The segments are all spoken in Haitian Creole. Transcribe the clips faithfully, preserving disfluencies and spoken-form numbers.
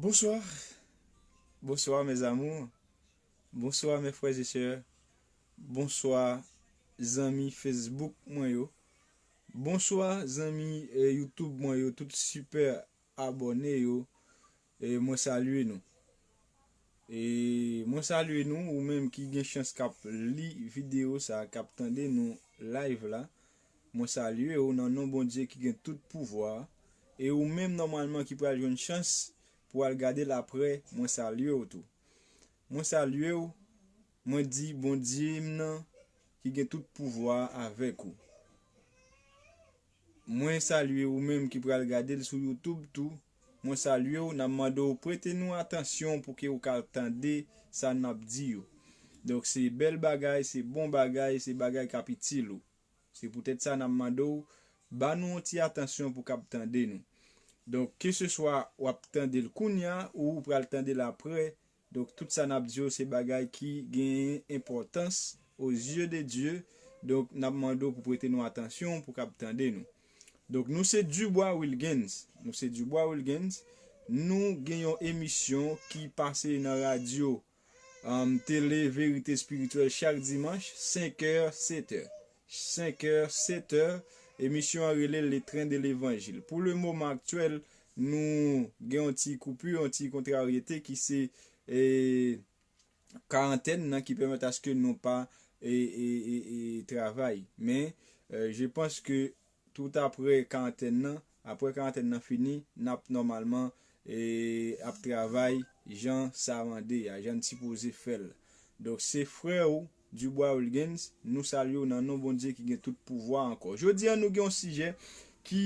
Bonsoir. Bonsoir, mes amours. Bonsoir, mes frères et sœurs. Bonsoir, zanmi Facebook mwen yo. Bonsoir, zanmi, eh, YouTube mwen yo, tout super abòne yo. E mwen salye nou. E mwen salye nou, ou menm ki gen chans k ap li videyo sa, k ap tande nou live la. Mwen salye w nan non Bondye ki gen tout pouvwa. E ou menm nòmalman ki pral jwenn chans pou al gade l aprè, mwen salye w tou. Mwen salye w, mwen di Bondye m nan ki gen tout pouvwa avèk ou. Mwen salye ou menm ki pral gade l sou YouTube tou. Mwen salye w, n ap mande w prete nou atansyon pou ke w ka tande sa n ap di yo. Donk, se bèl bagay, se bon bagay, se bagay k ap itil ou. Se poutèt sa n ap mande w, ba nou yon ti atansyon pou k ap tande nou. Donk, keseswa w ap tande l kounye a ou w pral tande l aprè, donk, tout sa n ap di yo se bagay ki gen enpòtans aux yeux de Dieu. Donk, n ap mande w pou prete nou atansyon, pou k ap tande nou. Donk, nou se Dubois Wilgens. Nou se Dubois Wilgens. Nou gen yon emisyon ki pase nan radyo, um, Tele Verite Espirityèl chak dimanch, senk è, sèt è. Senk è, sèt è. Emisyon an rele Le Train de l'Évangile. Pou le moman aktyèl, nou gen yon ti koupi, yon ti kontraryete ki se, e, karantèn nan ki pèmèt aske nou pa, e, e, e, e, travay. Men, e, je pense que tout aprè karantèn nan, aprè karantèn nan fini, n ap nòmalman, e, ap travay jan sa mande a, jan n sipoze fè l. Donk, se frè w, Dubois Wilgens, nou salye w nan non Bondye ki gen tout pouvwa ankò. Jodi a, nou gen yon sijè ki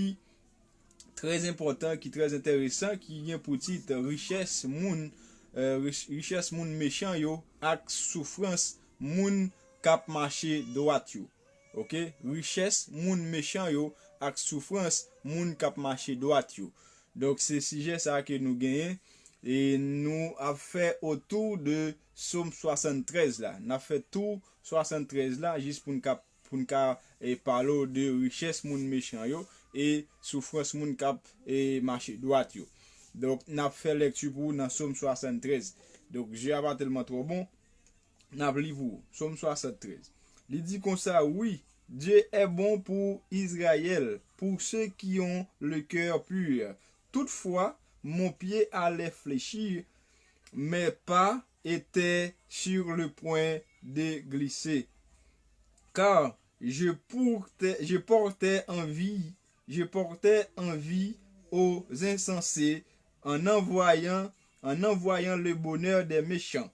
trè enpòtan, ki trè enteresan, ki gen pou tit richès moun, e, rich-, richès moun mechan yo ak soufrans moun k ap mache dwat yo. Oke? Richès moun mechan yo ak soufrans moun k ap mache dwat yo. Donk, se sijè sa ke nou genyen e nou ap fè otou de Sòm swasanntrèz la. N ap fè tou swasanntrèz la jis pou n ka, pou n ka, e, pale w de richès moun mechan yo e soufrans moun k ap, e, mache dwat yo. Donk, n ap fè lèkti pou ou nan Sòm swasanntrèz. Donk, je a pa tèlman twò bon. N ap li pou ou. Sòm swasanntrèz. Li di konsa, wi, Dieu est bon pour Israël, pour ceux qui ont le cœur pur. Toutefois, mon pied allait fléchir, mes pas étaient sur le point de glisser. Car je portais, je portais envie, je portais envie aux insensés en envoyant, en envoyant le bonheur des méchants.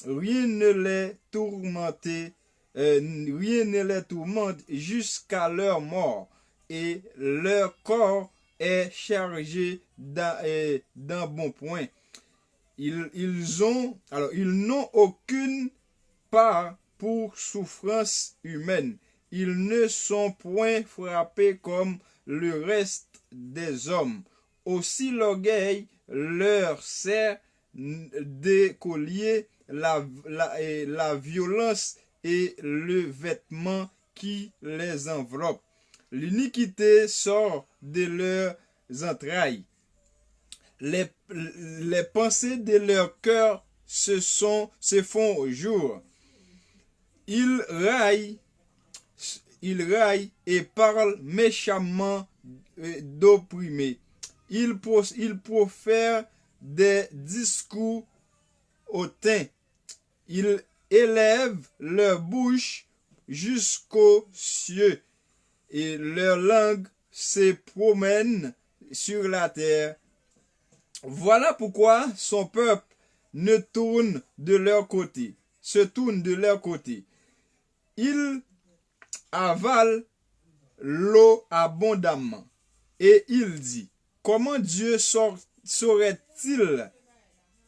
Rien ne les tourmentait, euh, rien ne les tourmente jusqu'à leur mort, et leur corps est chargé d'en-, euh, d'embonpoint. Ils, ils ont, alors, ils n'ont aucune part pour souffrance humaine. Ils ne sont point frappés comme le reste des hommes. Aussi l'orgueil leur sert de collier, la, la, et la violence est le vêtement qui les enveloppe. L'iniquité sort de leurs entrailles. Les, les pensées de leur cœur se sont, se font jour. Ils raillent, ils raillent et parlent méchamment, euh, d'opprimés. Ils pro-, ils profèrent des discours hautains. Ils élèvent leur bouche jusqu'aux cieux, et leur langue se promène sur la terre. Voilà pourquoi son peuple ne tourne de leur côté, se tourne de leur côté. Ils avalent l'eau abondamment. Et il dit, comment Dieu sort-, saurait-il,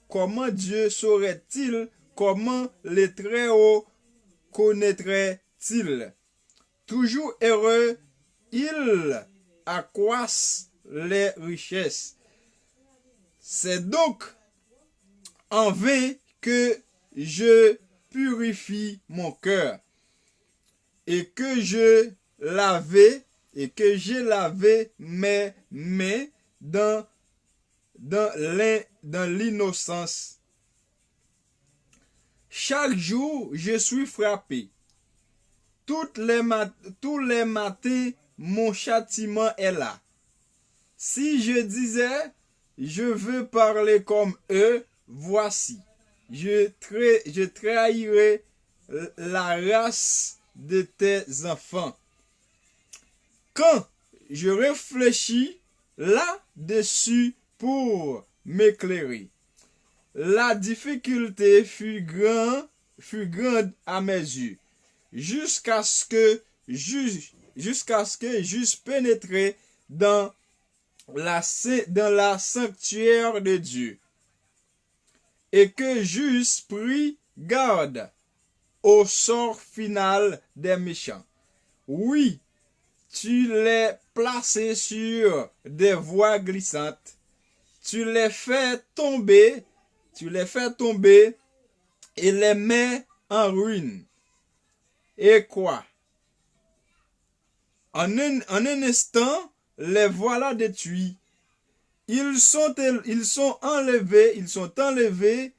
comment Dieu saurait-il, comment le Très-Haut connaîtrait-il? Toujours heureux, ils accroissent les richesses. C'est donc en vain que je purifie mon cœur et que je lavais, et que j'ai lavé mes mains dans dans l'in-, dans l'innocence. Chaque jour, je suis frappé. Toutes les ma-, tous les matins, mon châtiment est là. Si je disais, je veux parler comme eux, voici, je tra-, je trahirai la race de tes enfants. Quand je réfléchis là-dessus pour m'éclairer, la difficulté fut grand, fut grande à mes yeux, jusqu'à ce que j'eusse, jusqu'à ce que j'eusse pénétré dans la sain-, dans la sanctuaire de Dieu, et que j'eusse pris garde au sort final des méchants. Oui, tu les places sur des voies glissantes, tu les fais tomber, tu les fais tomber et les mets en ruine. Et quoi? En un, en un instant, les voilà détruits. Ils sont, ils sont enlevés, ils sont enlevés,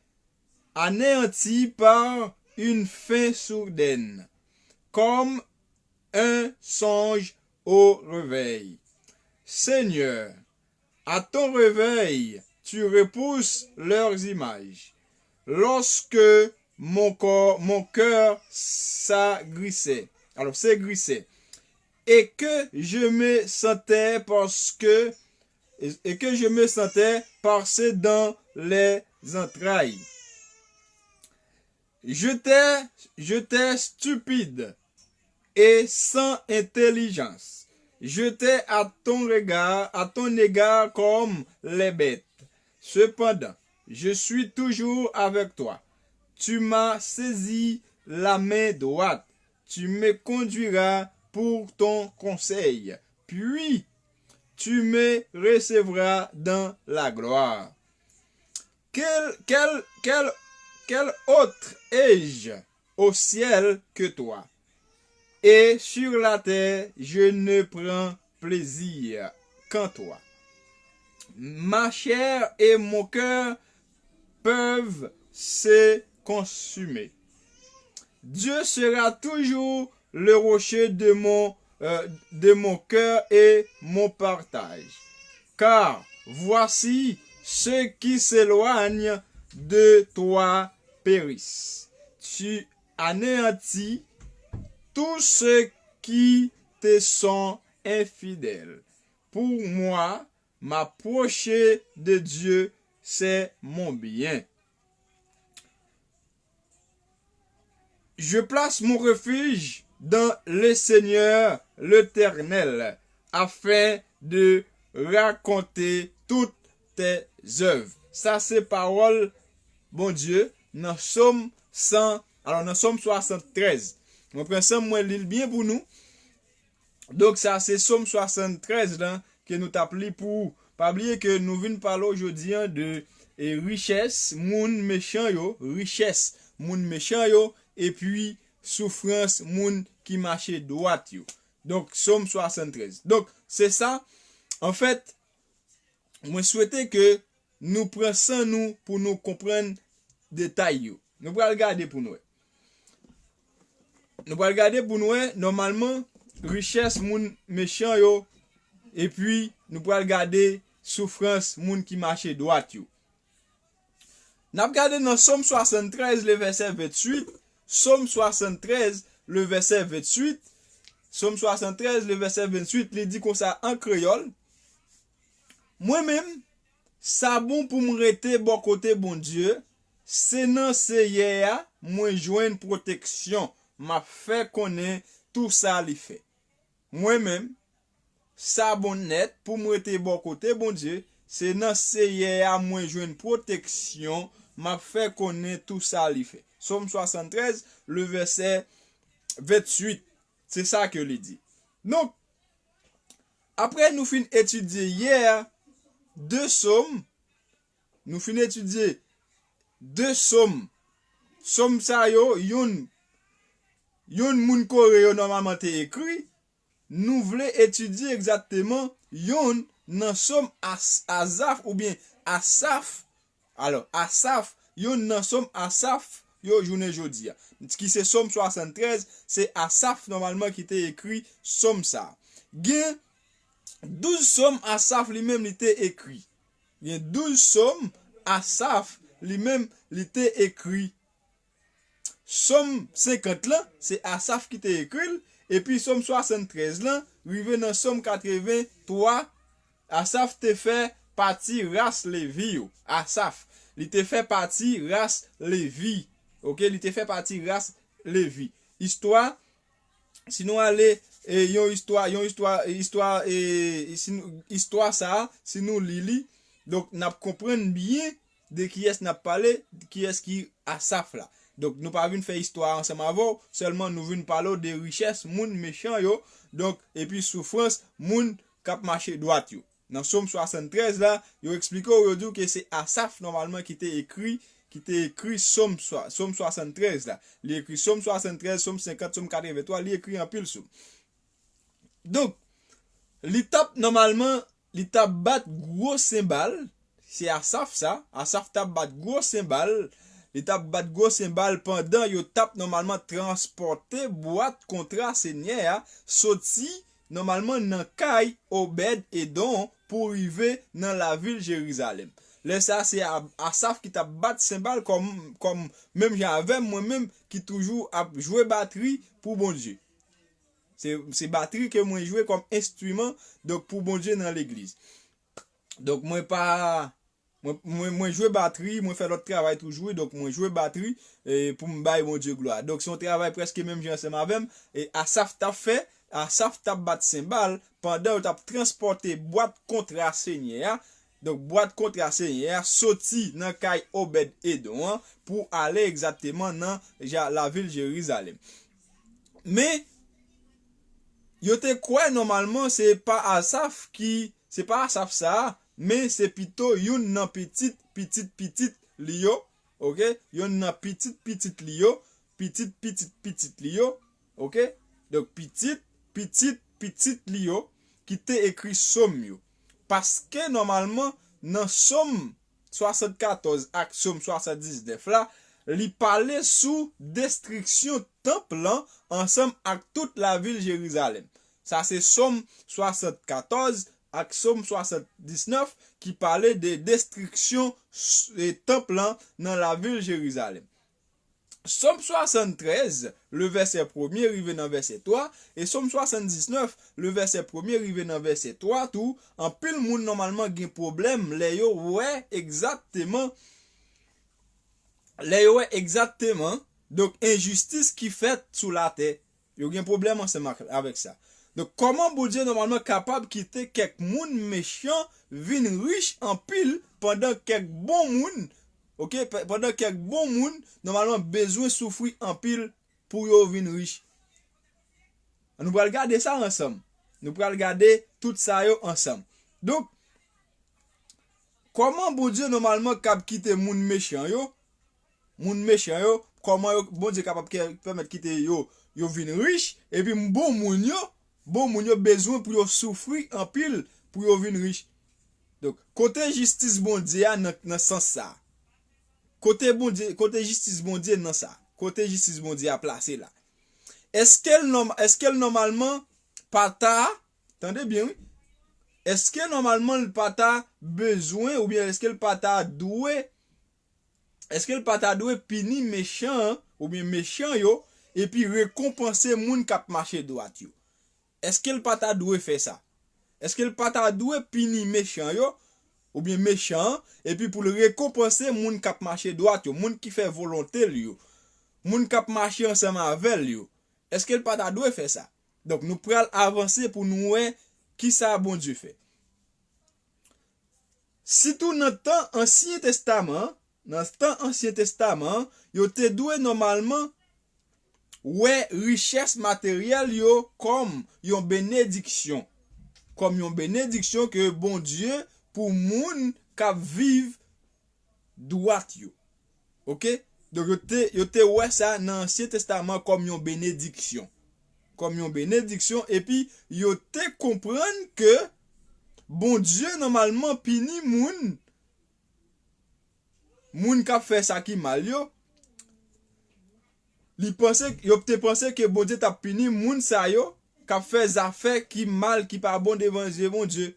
anéantis par une faim soudaine, comme un songe au réveil. Seigneur, à ton réveil, tu repousses leurs images. Lorsque mon corps, mon cœur s'agrissait, alors s'agrissait, et que je me sentais parce que, et, et que je me sentais passé dans les entrailles. J'étais, j'étais stupide et sans intelligence. J'étais à ton regard, à ton égard comme les bêtes. Cependant, je suis toujours avec toi. Tu m'as saisi la main droite. Tu me conduiras pour ton conseil. Puis, tu me recevras dans la gloire. Quel, quel, quel, quel autre ai-je au ciel que toi? Et sur la terre, je ne prends plaisir qu'en toi. Ma chair et mon cœur peuvent se consumer. Dieu sera toujours le rocher de mon, euh, de mon cœur et mon partage. Car voici, ceux qui s'éloignent de toi périssent. Tu anéantis tous ceux qui te sont infidèles. Pour moi, m'approcher de Dieu, c'est mon bien. Je place mon refuge dans le Seigneur l'Éternel, afin de raconter toutes tes œuvres. Sa se pawòl Bondye nan Sòm san, alò nan Sòm swasanntrèz. Mwen pran san m, mwen li l byen pou nou. Donk, sa se Sòm swasanntrèz lan ke nou t ap li pou ou. Pa bliye ke nou vin pale w jodi a de, e, richès moun mechan yo, richès moun mechan yo, epi soufrans moun ki mache dwat yo. Donk, Sòm swasanntrèz. Donk, se sa, anfèt, mwen swete ke nou pran san nou pou nou konprann detay yo. Nou pral gade pou n wè. Nou pral gade pou n wè, nòmalman, richès moun mechan yo, epi nou pral gade soufrans moun ki mache dwat yo. N ap gade nan Sòm swasanntrèz, le vèsè venntuit. Sòm swasanntrèz, le vèsè venntuit. Sòm swasanntrèz, le vèsè venntuit, li di konsa an kreyòl: Mwen menm, sa bon pou m rete bò kote Bondye, se nan Seyè a mwen jwenn pwoteksyon, m ap fè konnen tou sa li fè. Mwen menm, sa bon nèt pou m rete bò kote Bondye, se nan Seyè a mwen jwenn pwoteksyon, m ap fè konnen tou sa li fè. Sòm swasanntrèz, le vèsè venntuit, se sa ke li di. Donk, apre nou fin etidye yè de sòm, nou fin etidye de sòm. Sòm sa yo, youn, youn moun Kore yo nòmalman te ekri. Nou vle etidye egzakteman youn nan sòm As-, Azaf oubyen Asaf, alò, Asaf, youn nan sòm Asaf yo jounen jodi a, ki se sòm swasanntrèz, se Asaf nòmalman ki te ekri sòm sa a. Gen douz sòm Asaf li menm li te ekri. Gen douz sòm Asaf li menm li te ekri. Sòm senkant lan, se Asaf ki te ekri l, epi sòm swasanntrèz lan, rive nan sòm katreven twa, Asaf te fè pati ras Levi yo. Asaf, li te fè pati ras Levi. Oke, li te fè pati ras Levi. Istwa, si nou ale, e, yon istwa, yon istwa, istwa, e, si nou, istwa sa a, si nou li li, donk n ap konprann byen de kiyès n ap pale, kiyès ki Asaf la. Donk, nou pa vin fè istwa ansanm avè w, sèlman nou vin pale w de richès moun mechan yo, donk, epi soufrans moun k ap mache dwat yo. Nan sòm swasanntrèz la, yo eksplike w, yo di w ke se Asaf nòmalman ki te ekri, ki te ekri sòm swa, sòm swasanntrèz la. Li ekri sòm swasanntrèz, sòm senkant, sòm katreven twa, li ekri anpil sòm. Donk, li t ap nòmalman, li t ap bat gwo senbal, se Asaf sa, Asaf t ap bat gwo senbal, li t ap bat gwo senbal pandan yo t ap nòmalman transpòte bwat kontra Senyè a soti nòmalman nan kay Obèd Edon pou rive nan lavil Jerizalèm. Lè sa a, se A-, Asaf ki t ap bat senbal kòm, kòm menm jan avè m, mwen menm ki toujou ap jwe batri pou Bondye. Se, se batri ke mwen jwe kòm enstriman, donk, pou Bondye nan legliz. Donk, mwen pa, mwen, mwen, mwen jwe batri, mwen fè lòt travay toujou, donk, mwen jwe batri, e, pou m bay Bondye glwa. Donk, se yon travay prèske menm jan ansanm avè m, e Asaf t ap fè, Asaf t ap bat senbal pandan yo t ap transpòte bwat kontra Senyè a. Donk, bwat kontra Senyè a soti nan kay Obèd Edon an pou ale egzakteman nan Ja-, lavil Jerizalèm. Men, yo te kwè nòmalman se pa Asaf ki, se pa Asaf sa a, men se pito youn nan pitit, pitit, pitit li yo, oke? Youn nan pitit, pitit li yo, pitit, pitit, pitit li yo, oke? Donk, pitit, pitit, pitit li yo ki te ekri sòm yo. Paske nòmalman, nan sòm swasannkatòz ak sòm swasanndiznèf la, li pale sou destriksyon tanp lan ansanm ak tout lavil Jerizalèm. Sa se sòm swasannkatòz ak sòm swasandiznèf ki pale de destriksyon s-, e, tanp lan nan lavil Jerizalèm. Sòm swasanntrèz, le vèsè premye rive nan vèsè twa, e Sòm swasanndiznèf, le vèsè premye rive nan vèsè twa tou, anpil moun nòmalman gen pwoblèm lè yo wè egzakteman, lè yo wè egzakteman, donk, enjistis ki fèt sou latè. Yo gen pwoblèm ansanm ak, avèk sa. Donk, kòman Bondye nòmalman kapab kite kèk moun mechan vin rich anpil pandan kèk bon moun, oke, pa-, pandan kèk bon moun nòmalman bezwen soufri anpil pou yo vin rich? Nou pral gade sa ansanm. Nou pral gade tout sa yo ansanm. Donk, kòman Bondye nòmalman kab kite moun mechan yo, moun mechan yo, kòman yo, Bondye kapab kè-, pèmèt kite yo, yo vin rich, epi bon moun yo, bon moun yo bezwen pou yo soufri anpil pou yo vin rich? Donk, kote jistis Bondye a nan, nan sans sa? Kote Bondye, kote jistis Bondye nan sa? Kote jistis Bondye a plase la? Èske l nòm-, èske l nòmalman pa ta, tande byen wi, èske nòmalman l pa ta bezwen, oubyen èske l pa ta dwe, èske l pa ta dwe pini mechan an, oubyen mechan yo, epi rekonpanse moun k ap mache dwat yo? Èske l pa ta dwe fè sa? Èske l pa ta dwe pini mechan yo, oubyen mechan an, epi pou l rekonpanse moun k ap mache dwat yo, moun ki fè volonte l yo, moun k ap mache ansanm avè l yo? Èske l pa ta dwe fè sa? Donk, nou pral avanse pou nou wè kisa Bondye fè. Sitou nan tan Ansyen Testaman an, nan tan Ansyen Testaman an, yo te dwe nòmalman wè richès materyèl yo kòm yon benediksyon. Kòm yon benediksyon ke Bondye pou moun k ap viv dwat yo. Oke? Donk, yo te, yo te wè sa nan Ansyen Testaman kòm yon benediksyon. Kòm yon benediksyon, epi yo te konprann ke Bondye nòmalman pini moun moun k ap fè sa ki mal yo, li panse, yo te panse ke Bondye t ap pini moun sa yo k ap fè zafè ki mal, ki pa bon devan zye Bondye.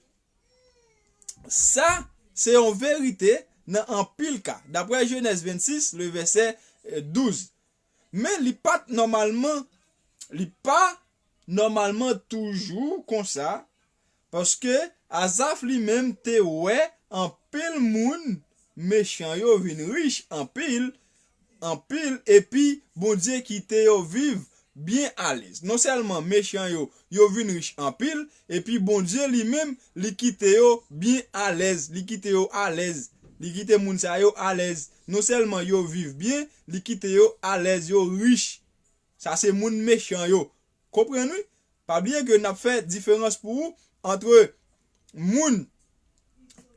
Sa, se yon verite nan anpil ka, daprè Jenèz vennsis, le vèsè, eh, douz. Men li pa t nòmalman, li pa nòmalman toujou konsa, paske Azaf li menm te wè anpil moun mechan yo vin rich anpil, anpil, epi Bondye kite yo viv byen alèz. Non sèlman mechan yo, yo vin rich anpil, epi Bondye li menm, li kite yo byen alèz, li kite yo alèz, li kite moun sa yo alèz. Non sèlman yo viv byen, li kite yo alèz, yo rich. Sa se moun mechan yo. Konprann wi? Pa bliye ke n ap fè diferans pou ou antre moun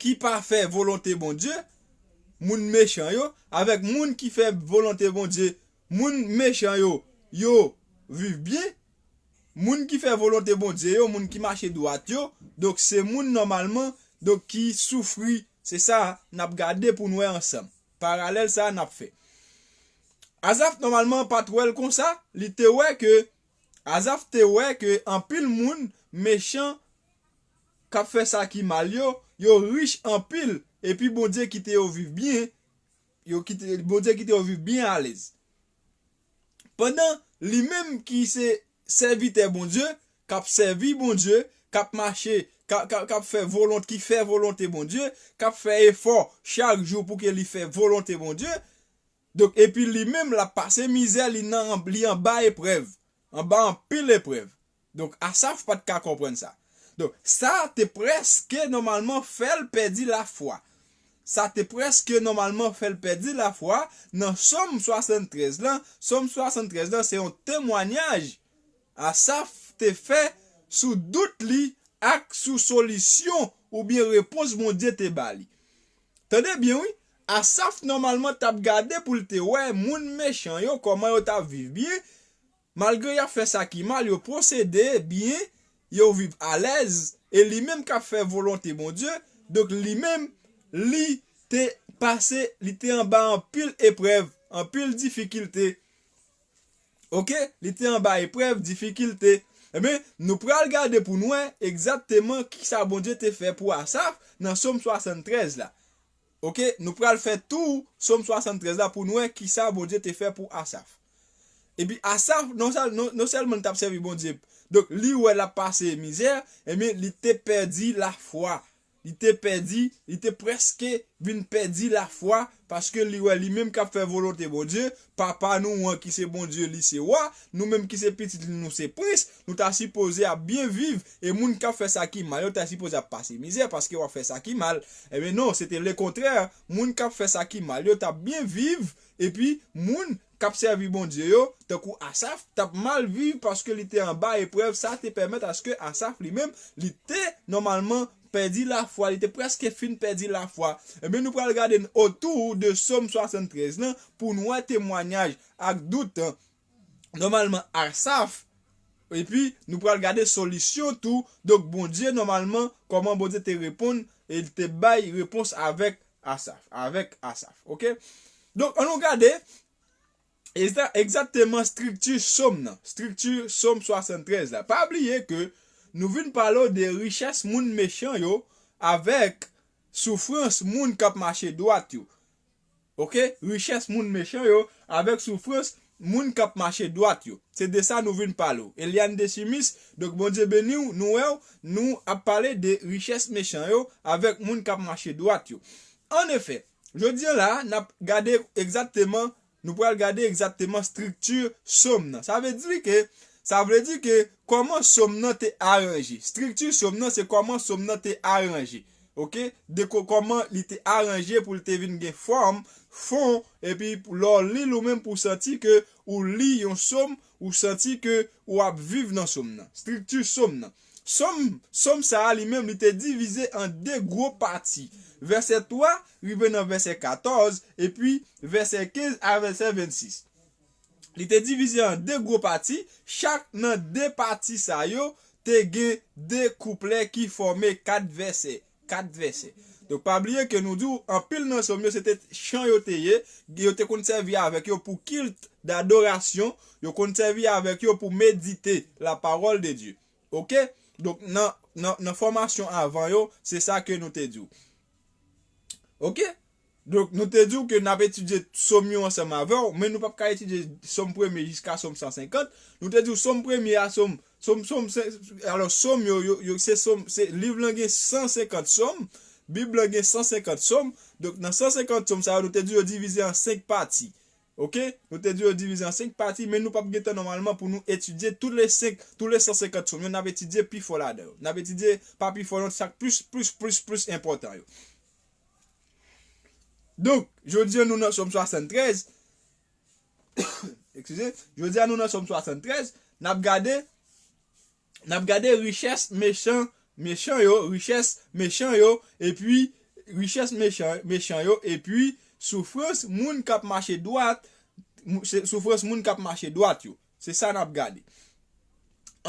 ki pa fè volonte Bondye, moun mechan yo, avèk moun ki fè volonte Bondye. Moun mechan yo, yo viv byen. Moun ki fè volonte Bondye yo, moun ki mache dwat yo, donk se moun nòmalman, donk ki soufri. Se sa n ap gade pou n wè ansanm. Paralèl sa n ap fè. Azaf nòmalman pa t wè l konsa, li te wè ke, Azaf te wè ke anpil moun mechan k ap fè sa ki mal yo, yo rich anpil, epi Bondye kite yo viv byen, yo kite, Bondye kite yo viv byen alèz. Pandan li menm ki se sèvitè Bondye, k ap sèvi Bondye, k ap mache, k ap, k ap, k ap fè volonte, ki fè volonte Bondye, k ap fè efò chak jou pou ke li fè volonte Bondye, donk, epi li menm, l ap pase mizè, li nan, li anba eprèv, anba anpil eprèv. Donk, Asaf pa t ka konprann sa. Donk, sa te prèske nòmalman fè l pèdi lafwa. Sa te prèske nòmalman fè l pèdi lafwa nan Sòm swasanntrèz lan. Sòm swasanntrèz lan, se yon temwanyaj Asaf te fè sou dout li ak sou solisyon oubyen repons Bondye te ba li. Tande byen, wi. Asaf nòmalman t ap gade pou l te wè moun mechan yo, kòman yo t ap viv byen. Malgre y ap fè sa ki mal, yo posede byen, yo viv alèz, e li menm k ap fè volonte Bondye, donk li menm, li te pase, li te anba anpil eprèv, anpil difikilte. Oke? Li te anba eprèv, difikilte. Ebyen, nou pral gade pou n wè egzakteman kisa Bondye te fè pou Asaf nan Sòm swasanntrèz la. Oke? Nou pral fè tou Sòm swasanntrèz la pou n wè kisa Bondye te fè pou Asaf. Epi Asaf, non sèl-, non, non sèlman li t ap sèvi Bondye, donk li wè l ap pase mizè, ebyen, li te pèdi lafwa. Li te pèdi, li te prèske vin pèdi lafwa, paske li wè li menm k ap fè volonte Bondye, Papa nou an ki se Bondye, li se wa, nou menm ki se pitit li, nou se prens, nou ta sipoze ap byen viv, e moun k ap fè sa ki mal yo ta sipoze ap pase mizè, paske w ap fè sa ki mal. Ebyen non, se te lekontrè, moun k ap fè sa ki mal yo t ap byen viv, epi moun k ap sèvi Bondye yo, tankou Asaf, t ap mal viv paske li te anba eprèv. Sa te pèmèt aske Asaf li menm, li te nòmalman pèdi lafwa, li te prèske fin pèdi lafwa. Ebyen, nou pral gade otou de Sòm swasanntrèz lan pou n wè temwanyaj ak dout, nòmalman, Asaf, epi nou pral gade solisyon tou. Donk, Bondye, nòmalman, kòman Bondye te reponn, e li te bay repons avèk Asaf, avèk Asaf, oke? Donk, ann nou gade egza-, egzakteman estrikti Sòm nan, estrikti Sòm swasanntrèz la. Pa bliye ke nou vin pale w de richès moun mechan yo avèk soufrans moun k ap mache dwat yo. Oke? Richès moun mechan yo avèk soufrans moun k ap mache dwat yo. Se de sa nou vin pale w. Eliane Desimis, donk Bondye beni w, nou wè w, nou ap pale de richès mechan yo avèk moun k ap mache dwat yo. Annefè, jodi a la, n ap gade egzakteman, nou pral gade egzakteman estrikti Sòm nan. Sa vle di ke, sa vle di ke kòman Sòm nan te aranje. Estrikti Sòm nan, se kòman Sòm nan te aranje. Oke? De ko-, kòman li te aranje pou li te vin gen fòm, fon, epi pou lè w li l ou menm pou w santi ke ou li yon Sòm, ou santi ke ou ap viv nan Sòm nan. Estrikti Sòm nan. Sòm, Sòm sa a li menm, li te divize an de gwo pati. Vèsè twa rive nan vèsè katòz, epi vèsè kenz a vèsè vennsis. Li te divize an de gwo pati, chak nan de pati sa yo te gen de kouplè ki fòme kat vèsè, kat vèsè. Donk, pa bliye ke nou di w, anpil nan sòm yo, se te chan yo te ye, yo te konn sèvi avèk yo pou kilt, dadorasyon, yo konn sèvi avèk yo pou medite la parole de Dieu. Oke? Donk, nan, nan, nan fòmasyon avan yo, se sa ke nou te di w. Oke? Donk, nou te di w ke n ap etidye sòm yo ansanm avè w, men nou p ap ka etidye sòm premye jiska sòm san senkant. Nou te di w sòm premye a, sòm, sòm, sòm, se, alò, sòm yo, yo, yo, se sòm, se, liv lan gen san senkant sòm, Bib lan gen san senkant sòm. Donk, nan san senkant sòm sa yo, nou te di yo divize an senk pati. Oke? Nou te di yo divize an senk pati, men nou p ap gen tan nòmalman pou nou etidye tout le senk, tout le san senkant sòm yo, n ap etidye pi fò ladan yo. N ap etidye pa pi fò non, sa k plis, plis, plis, plis enpòtan yo. Donk, jodi a nou nan sòm swasanntrèz. Eskize, jodi a nou nan sòm swasanntrèz, n ap gade, n ap gade richès mechan, mechan yo, richès mechan yo, epi richès mechan, mechan yo, epi soufrans moun k ap mache dwat, mou-, se soufrans moun k ap mache dwat yo. Se sa n ap gade.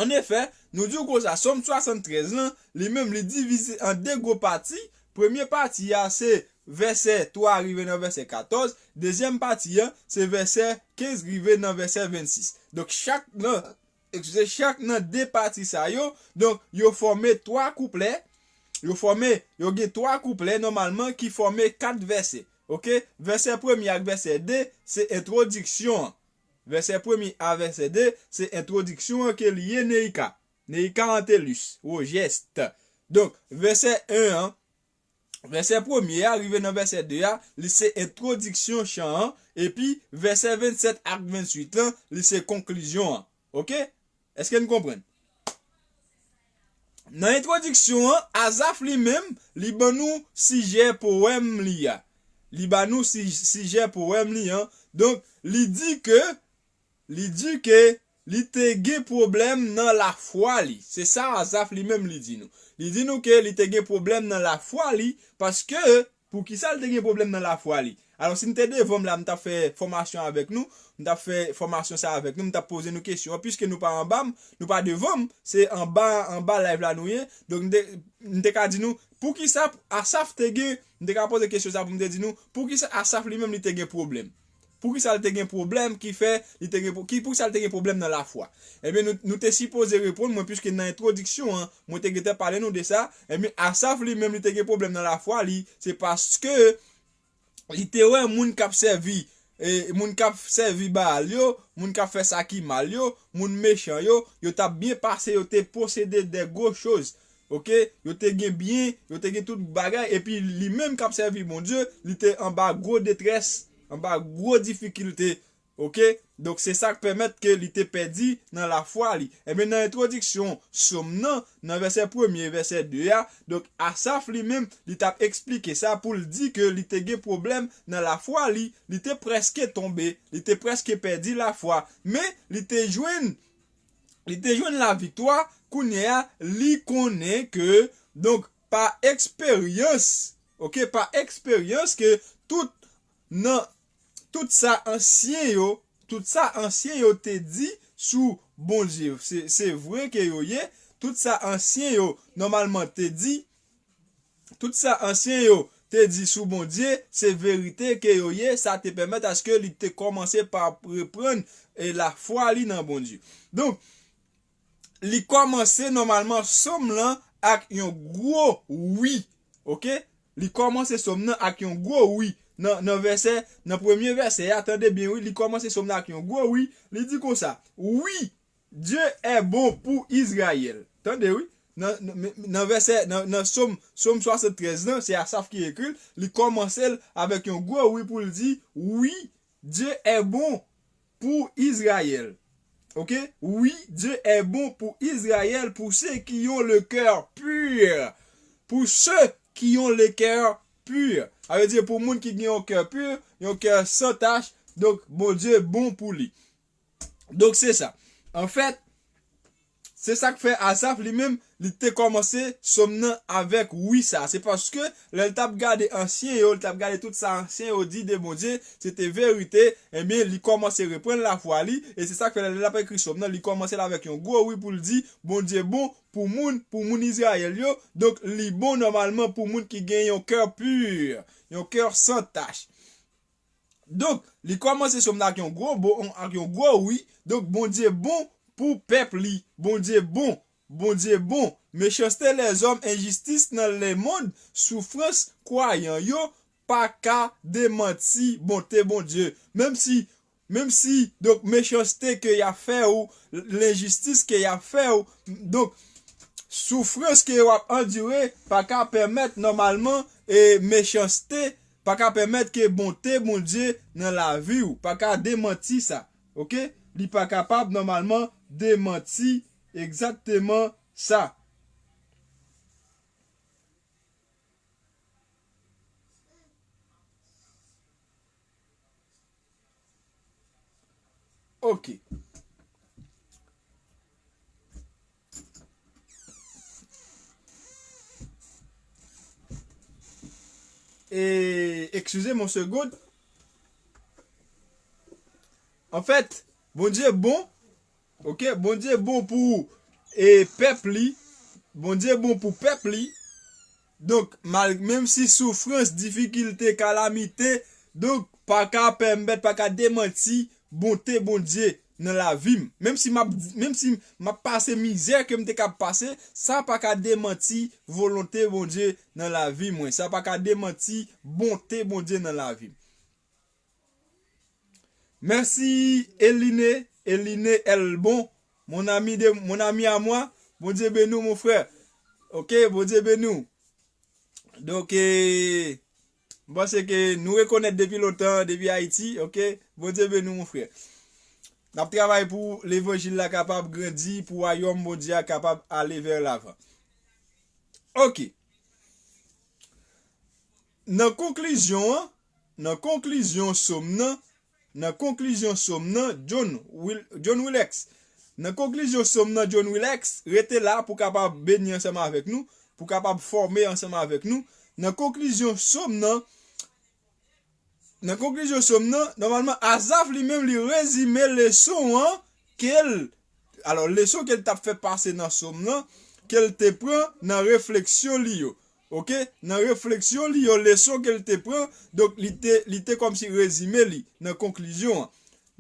Annefè, nou di w konsa, sòm swasanntrèz lan, li menm, li divize an de gwo pati. Premye pati a, se vèsè twa rive nan vèsè katòz. Dezyèm pati a, se vèsè kenz rive nan vèsè vennsis. Donk, chak nan, eskize, chak nan de pati sa yo, donk, yo fòme twa kouplè. Yo fòme, yo gen twa kouplè, nòmalman, ki fòme kat vèsè. Oke? Vèsè premye ak vèsè de, se entwodiksyon an. Vèsè premye a vèsè de, se entwodiksyon an ke li ye, Neika. Neika Antelus, Wojèst. Donk, vèsè en an, vèsè premye a rive nan vèsè de a, li se entwodiksyon chan an, epi vèsè vennsèt ak venntuit lan, li se konklizyon an. Oke? Èske n konprann? Nan entwodiksyon an, Azaf li menm, li ban nou sijè powèm li a. Li ban nou si-, sijè powèm li an. Donk, li di ke, li di ke li te gen pwoblèm nan lafwa li. Se sa Azaf li menm li di nou. Li di nou ke li te gen pwoblèm nan lafwa li, paske poukisa l te gen pwoblèm nan lafwa li? Alò, si n te devan m la, m t ap fè fòmasyon avèk nou, m t ap fè fòmasyon sa avèk nou, m t ap poze nou kesyon an, piske nou pa anba m, nou pa devan m, se anba, anba live la nou ye. Donk, m te, m te ka di nou, poukisa Asaf te gen, m te ka poze kesyon sa pou m te di nou, poukisa Asaf li menm li te gen pwoblèm? Poukisa l te gen pwoblèm ki fè li te gen, ki, poukisa l te gen pwoblèm nan lafwa? Ebyen, nou, nou te sipoze reponn mwen, piske nan entwodiksyon an, mwen te gentan pale nou de sa. Ebyen, Asaf li menm, li te gen pwoblèm nan lafwa li, se paske li te wè moun k ap sèvi, e, moun k ap sèvi Baal yo, moun k ap fè sa ki mal yo, moun mechan yo, yo t ap byen pase, yo te posede de gwo choz. Oke? Yo te gen byen, yo te gen tout bagay, epi li menm k ap sèvi Bondye, li te anba gwo detrès, anba gwo difikilte. Oke? Donk, se sa k pèmèt ke li te pèdi nan lafwa li. Ebyen, nan entwodiksyon sòm nan, nan vèsè premye, vèsè de a, donk, Asaf li menm, li t ap eksplike sa pou l di ke li te gen pwoblèm nan lafwa li, li te prèske tonbe, li te prèske pèdi lafwa, men li te jwenn, li te jwenn laviktwa, kounye a, li konnen ke, donk, pa eksperyans, oke, pa eksperyans ke tout nan, tout sa ansyen yo, tout sa ansyen yo te di sou Bondye, se, se vre ke yo ye, tout sa ansyen yo nòmalman te di, tout sa ansyen yo te di sou Bondye, se verite ke yo ye, sa te pèmèt aske li te kòmanse pa reprann, e, lafwa li nan Bondye. Donk, li kòmanse nòmalman sòm lan ak yon gwo wi. Oke? Li kòmanse sòm nan ak yon gwo wi. Nan, nan vèsè, nan premye vèsè a, tande byen wi, li kòmanse sòm nan ak yon gwo wi. Li di konsa, wi, Dieu est bon pour Israël. Tande wi. Nan, nan, nan vèsè, nan, nan sòm, sòm swasanntrèz lan, se Asaf ki ekri l. Li kòmanse l avèk yon gwo wi pou l di, wi, Dieu est bon pour Israël. Ok? Oui, Dieu est bon pour Israël, pour ceux qui ont le cœur pur. Pour ceux qui ont le cœur pur. Sa vle di pou moun ki gen yon kè pur, yon kè san tach. Donk, Bondye bon pou li. Donk, se sa. Anfèt, Se sa k fè Asaf li menm, li te kòmanse sòm nan avèk wi sa. Se paske lè l t ap gade ansyen yo, l t ap gade tout sa ansyen yo di de Bondye, se te verite, ebyen, li kòmanse reprann lafwa li, e se sa k fè lè l ap ekri sòm nan, li kòmanse l avèk yon gwo wi pou l di, Bondye bon pou moun, pou moun Izrayèl yo, donk li bon nòmalman pou moun ki gen yon kè pi, yon kè san tach. Donk, li kòmanse sòm nan ak yon gwo bon, ak yon gwo wi. Donk, Bondye bon pou pèp li. Bondye bon. Bondye bon. Mechanste lèzòm, enjistis nan lemonn, soufrans kwayan yo pa ka demanti bonte Bondye. Menm si, menm si, donk, mechanste ke y ap fè ou, lenjistis ke y ap fè ou, donk, soufrans ke w ap andire pa ka pèmèt nòmalman e mechanste pa ka pèmèt ke bonte Bondye nan lavi w, pa ka demanti sa. Oke? Li pa kapab nòmalman demanti egzakteman sa. Oke. E, excusez-moi une seconde. Anfèt, Bondye bon. Oke, Bondye bon pou, e, pèp li. Bondye bon pou pèp li. Donk, mal, menm si soufrans, difikilte, kalamite, donk, pa ka pèmèt, pa ka demanti bonte Bondye nan lavi m. Menm si m ap, menm si m ap pase mizè ke m te kab pase, sa pa ka demanti volonte Bondye nan lavi mwen. Sa pa ka demanti bonte Bondye nan lavi m. Mèsi, Eline, Eline Elbon, mon ami de, mon ami à moi. Bondye beni w, mon frè. Oke, Bondye beni w. Donk, e, m panse ke nou rekonèt depi lontan, depi Ayiti, oke? Bondye beni w, mon frè. N ap travay pou levanjil la kapab grandi, pou wayòm Bondye a kapab ale vè lavan. Oke. Nan konklizyon an, nan konklizyon sòm nan, nan konklizyon sòm nan, John Wil-, John Wilex. Nan konklizyon sòm nan, John Wilex, rete la pou kapab beni ansanm avèk nou, pou kapab fòme ansanm avèk nou. Nan konklizyon sòm nan, nan konklizyon sòm nan, nòmalman, Azaf li menm li rezime leson an ke l, alò, leson ke l t ap fè pase nan sòm nan, ke l te pran nan refleksyon li yo. Oke? Nan refleksyon li yo, leson ke l te pran, donk li te, li te kòmsi rezime li nan konklizyon an.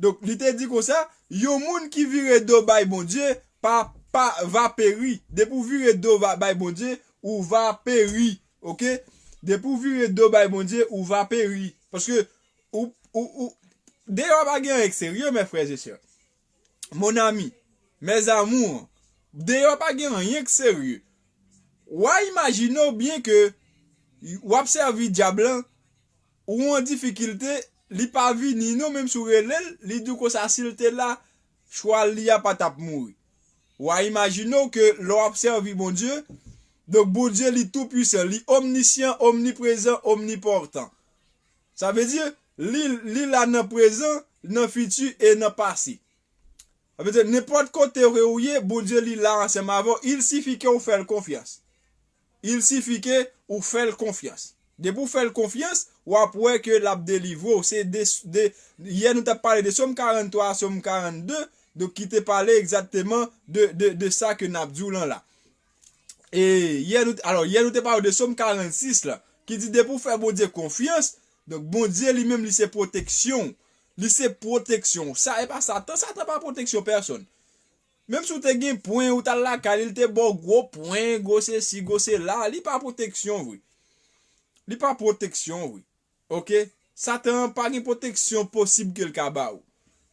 Donk, li te di konsa, yon moun ki vire do bay Bondye, pa, pa, va peri. Depi w vire do va, bay Bondye, ou va peri. Oke? Depi w vire do bay Bondye, ou va peri. Paske, ou, ou, ou, deyò pa gen anyen k serye, mes frères et sœurs. Mon ami, mes amours, deyò pa gen anyen k serye. W a imajine w byen ke w ap sèvi dyab lan, ou an difikilte, li pa vini non, menm si w rele l, li di w konsa si l te la, chwal li a pa t ap mouri. W a imajine w ke lè w ap sèvi Bondye, donk Bondye li tou pwisan, li omnisyan, omniprezan, omnipòtan. Sa vle di, li, li la nan prezan, nan fiti e nan pase. Sa vle di, nenpòt kote ke ou ye, Bondye li la ansanm avè w. Il sifi ke ou fè l konfyans. Il sifi ke ou fè l konfyans. Depi w fè l konfyans, w ap wè ke l ap delivre w. Se de, de, yè nou t ap pale de Sòm karannntwa a Sòm karannde, donk ki te pale egzakteman de, de, de sa ke n ap di w lan la. E yè nou, alò, yè nou te pale de Sòm karannsis la, ki di depi w fè Bondye konfyans, donk Bondye li menm li se pwoteksyon w. Li se pwoteksyon w. Sa, e pa Satan, Satan pa pwoteksyon pèsonn. Menm si w te gen pwen, ou t al lakay li, li te ba w gwo pwen, gwo sesi, gwo sela, li pa pwoteksyon vre. Li pa pwoteksyon vre. Oke? Satan an pa gen pwoteksyon posib ke l ka ba ou.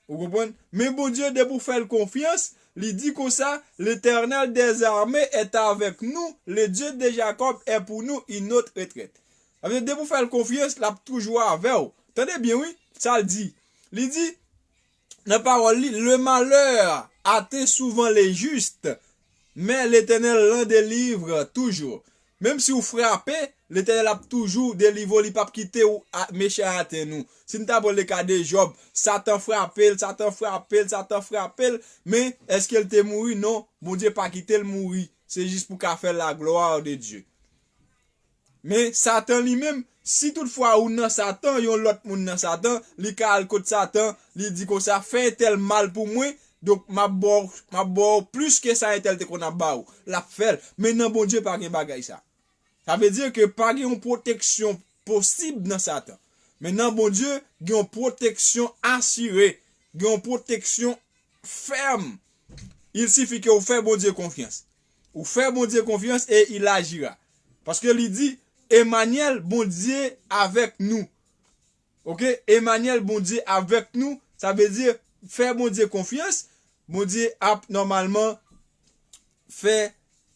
Ou konprann? Men Bondye, depi w fè l konfyans, li di konsa, L'Éternel des armées est avec nous, le Dieu de Jacob est pour nous une autre retraite. Sa vle di, depi w fè l konfyans, l ap toujou avè w. Tande byen, wi, sa l di. Li di, nan pawòl li, le malheur atteint souvent les justes, mais l'Éternel l'en délivre toujours. Menm si w frape, Letènèl ap toujou delivre w, li p ap kite w a- mechan atenn ou. Si n ta pran le ka de Jòb, Satan frape l, Satan frape l, Satan frape l, men èske l te mouri? Non, Bondye pa kite l mouri. Se jis pou ka fè la gloire de Dieu. Men Satan li menm, si toutfwa ou nan Satan, yon lòt moun nan Satan, li ka al kot Satan, li di konsa, fè entèl mal pou mwen, donk m ap ba w, m ap ba w plis ke sa entèl te konn ap ba ou. L ap fè l. Men nan Bondye pa gen bagay sa. Sa vle di ke pa gen yon pwoteksyon posib nan Satan. Men nan Bondye, gen yon pwoteksyon asire, gen yon pwoteksyon fèm. Il suffit ke ou fè Bondye konfyans. Ou fè Bondye konfyans e il agira. Paske li di, Emmanuel, Bondye avèk nou. Ok, Emmanuel, Bondye avèk nou, sa vle di fè Bondye konfyans, Bondye ap nòmalman fè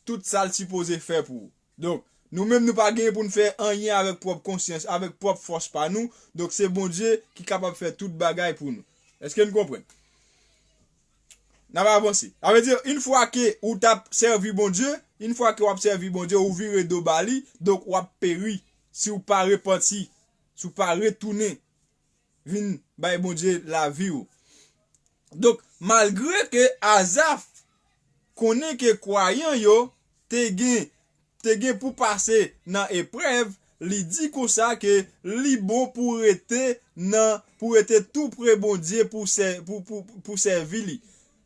tout sa l sipoze fè pou ou. Donk, nou menm nou pa genyen pou n fè anyen avèk pwòp konsyans, avèk pwòp fòs pa nou. Donk, se Bondye ki kapab fè tout bagay pou nou. Èske n konprann? N ap avanse. Sa vle di, yon fwa ke ou t ap sèvi Bondye, yon fwa ke w ap sèvi Bondye, ou vire do ba li, donk w ap peri si w pa repanti, si w pa retounen vin bay Bondye lavi w. Donk, malgre ke Azaf konnen ke kwayan yo te gen, te gen pou pase nan eprèv, li di konsa ke li bon pou rete nan, pou rete tou pre Bondye pou sè-, pou, pou, pou sèvi li.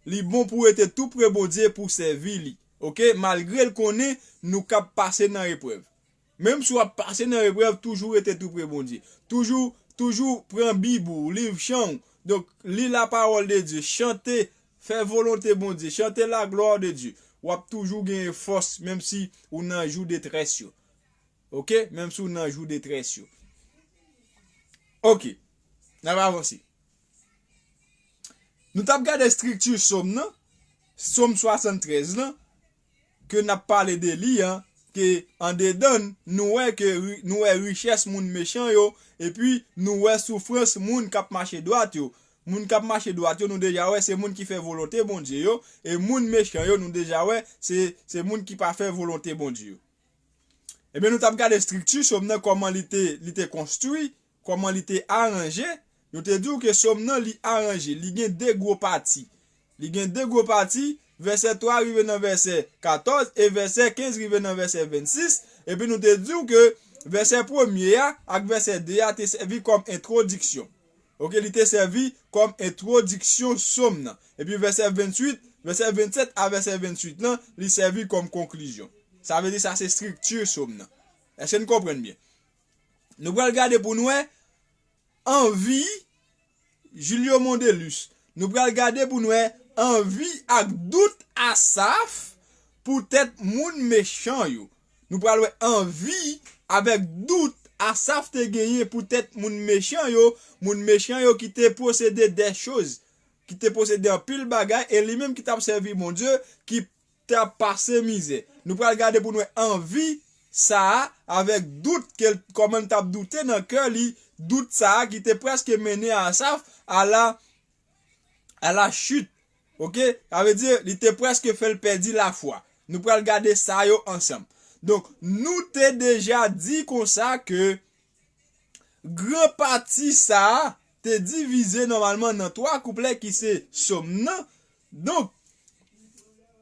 Li bon pou rete tou pre Bondye pou sèvi li. Ok? Malgre l konnen nou k ap pase nan eprèv. Menm si w ap pase nan eprèv, toujou rete tou pre Bondye. Toujou, toujou pran Bib ou, liv chan w. Donk, li la parole de Dieu, chante, fè volonte Bondye, chante la gloire de Dieu. W ap toujou genyen fòs, menm si ou nan jou detrès yo. Ok? Menm si ou nan jou detrès yo. Ok. N ap avanse. Nou t ap gade estrikti sòm nan, sòm swasanntrèz lan, ke n ap pale de li an, ke andedan n, nou wè ke ri- nou wè richès moun mechan yo, epi nou wè soufrans moun k ap mache dwat yo. Moun k ap mache dwat yo, nou deja wè se moun ki fè volonte Bondye yo, e moun mechan yo, nou deja wè se, se moun ki pa fè volonte Bondye yo. Ebyen, nou t ap gade estrikti sòm nan, kòman li te, li te konstwi, kòman li te aranje. Nou te di w ke sòm nan, li aranje, li gen de gwo pati. Li gen de gwo pati, vèsè twa rive nan vèsè katòz e vèsè kenz rive nan vèsè vennsis. Epi nou te di w ke vèsè premye a ak vèsè de a te sèvi kòm entwodiksyon. Ok, li te sèvi kòm entwodiksyon sòm nan. Epi vèsè venntuit, vèsè vennsèt a vèsè venntuit lan, li sèvi kòm konklizyon. Sa vle di sa se estrikti sòm nan. Èske n konprann byen? Nou pral gade pou n wè anvi Julio Mondelus. Nou pral gade pou n wè anvi ak dout Asaf poutèt moun mechan yo. Nou pral wè anvi avèk dout Asaf te genyen poutèt moun mechan yo, moun mechan yo ki te posede de choz, ki te posede anpil bagay, e li menm ki t ap sèvi Bondye, ki t ap pase mizè. Nou pral gade pou n wè anvi sa a avèk dout ke l, kòman l t ap doute nan kè li, dout sa a ki te prèske mennen Asaf a la, a la chit. Ok? Sa vle di, li te prèske fè l pèdi lafwa. Nou pral gade sa yo ansanm. Donk, nou te deja di konsa ke gran pati sa a te divize nòmalman nan twa kouplè ki se sòm nan. Donk,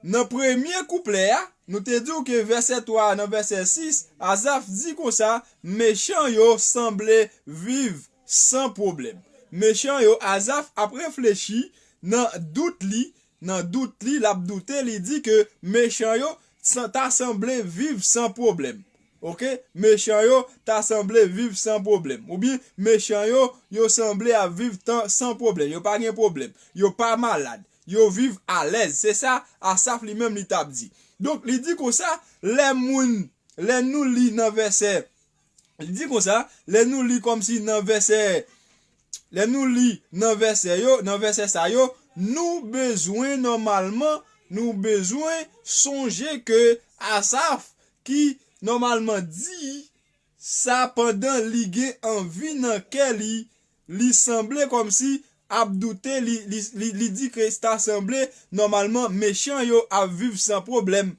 nan premye kouplè a, nou te di w ke vèsè twa a nan vèsè sis, Azaf di konsa, mechan yo sanble viv san pwoblèm. Mechan yo, Azaf ap reflechi nan dout li, nan dout li, l ap doute, li di ke mechan yo sa- ta sanble viv san pwoblèm. Ok? Mechan yo ta sanble viv san pwoblèm. Oubyen mechan yo, yo sanble ap viv tan, san pwoblèm. Yo pa gen pwoblèm. Yo pa malad. Yo viv alèz. Se sa Asaf li menm li t ap di. Donk, li di konsa, lè moun, lè nou li nan vèsè, li di konsa, lè nou li kòmsi nan vèsè, lè nou li nan vèsè yo, nan vèsè sa yo, nou bezwen nòmalman, nou bezwen sonje ke Asaf ki nòmalman di sa pandan li gen anvi nan kè li, li sanble kòmsi ap doute, li, li, li, li di ke ta sanble nòmalman mechan yo ap viv san pwoblèm.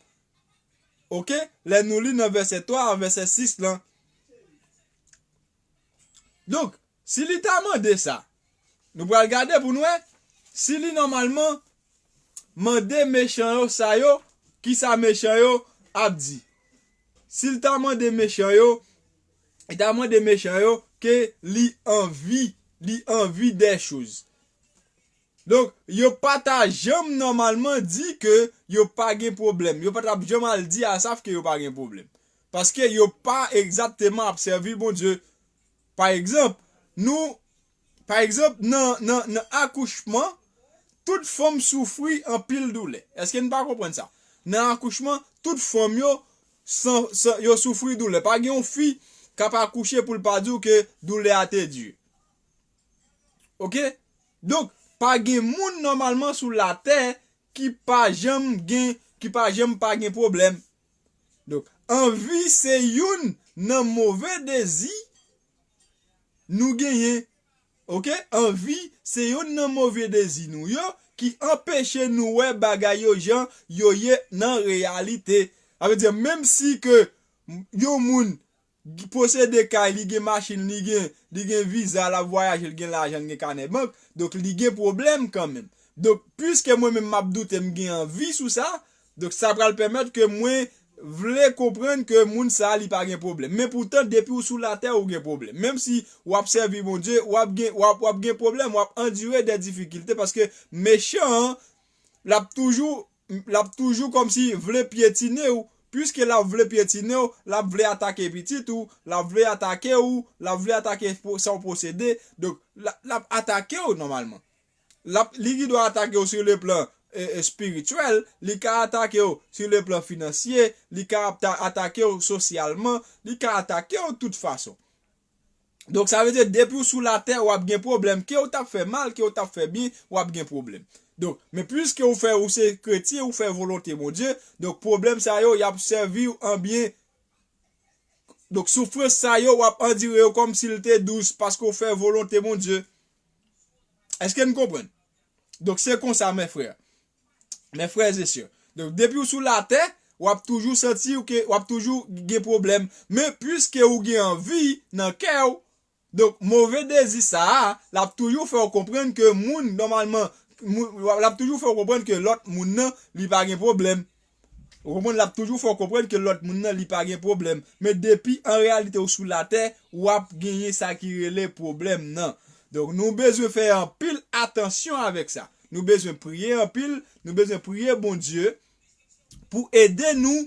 Ok? Lè nou li nan vèsè twa a vèsè sis lan, Donk, si li ta mande sa, nou pral gade pou n wè si li nòmalman mande mechan yo sa yo, kisa mechan yo ap di. Si l ta mande mechan yo, li ta mande mechan yo ke li anvi, li anvi dè choz. Donk, yo pa ta janm nòmalman di ke yo pa gen pwoblèm. Yo pa ta janm al di Asaf ke yo pa gen pwoblèm. Paske yo pa egzakteman ap sèvi Bondye. Pa egzanp, nou, pa egzanp, nan, nan, nan akouchman, tout fanm soufri anpil doulè. Èske n pa konprann sa? Nan akouchman, tout fanm yo, san, san, yo soufri doulè. Pa gen yon fi k ap akouche pou l pa di w ke doulè a te di. Oke? Donk, pa gen moun nòmalman sou latè ki pa janm gen, ki pa janm pa gen pwoblèm. Donk, anvi se youn nan move dezi nou genyen. Oke? Anvi se youn nan move dezi nou yo ki anpeche nou wè bagay yo jan yo ye nan reyalite. Sa vle di, menm si ke yon moun posede kay, li gen machin, li gen, li gen viza, l ap vwayaje, li gen lajan, li gen kanè bank, donk li gen pwoblèm kanmenm. Donk, piske mwen menm m ap doute, m gen anvi sou sa, donk sa pral pèmèt ke mwen vle konprann ke moun sa a li pa gen pwoblèm. Men poutan, depi w sou latè, ou gen pwoblèm. Menm si w ap sèvi Bondye, w ap gen, w ap, w ap gen pwoblèm, w ap andire de difikilte, paske mechan an, l ap toujou, l ap toujou kòmsi vle pyetine w. Piske l ap vle pyetine w, l ap vle atake pitit ou, l ap vle atake w, l ap vle atake po-, sa w posede. Donk, l ap, l ap atake w nòmalman. L ap, li gen dwa atake w sou le plan, e, e, espirityèl, li ka atake w sou le plan finansye, li ka ata-, atake w sosyalman, li ka atake w tout fason. Donk, sa vle di, depi w sou latè, w ap gen pwoblèm. Ke w t ap fè mal, ke w t ap fè byen, w ap gen pwoblèm. Donk, men piske w fè, ou se kretyen, ou fè volonte Bondye, donk, pwoblèm sa yo, y ap sèvi w an byen. Donk, soufrans sa yo, w ap andire yo kòmsi l te dous, paske w fè volonte Bondye. Èske n konprann? Donk, se konsa, mes frères, mes frères et sœurs. Donk, depi w sou latè, w ap toujou santi w ke w ap toujou gen pwoblèm. Men, piske ou gen anvi nan kè w, donk, move dezi sa a, l ap toujou fè w konprann ke moun, nòmalman, moun, l ap toujou fè w konprann ke lòt moun nan, li pa gen pwoblèm. Ou konprann? L ap toujou fè w konprann ke lòt moun nan, li pa gen pwoblèm. Men depi an reyalite ou sou latè, w ap genyen sa ki rele pwoblèm nan. Donk, nou bezwen fè anpil atansyon avèk sa. Nou bezwen priye anpil, nou bezwen priye Bondye pou ede nou,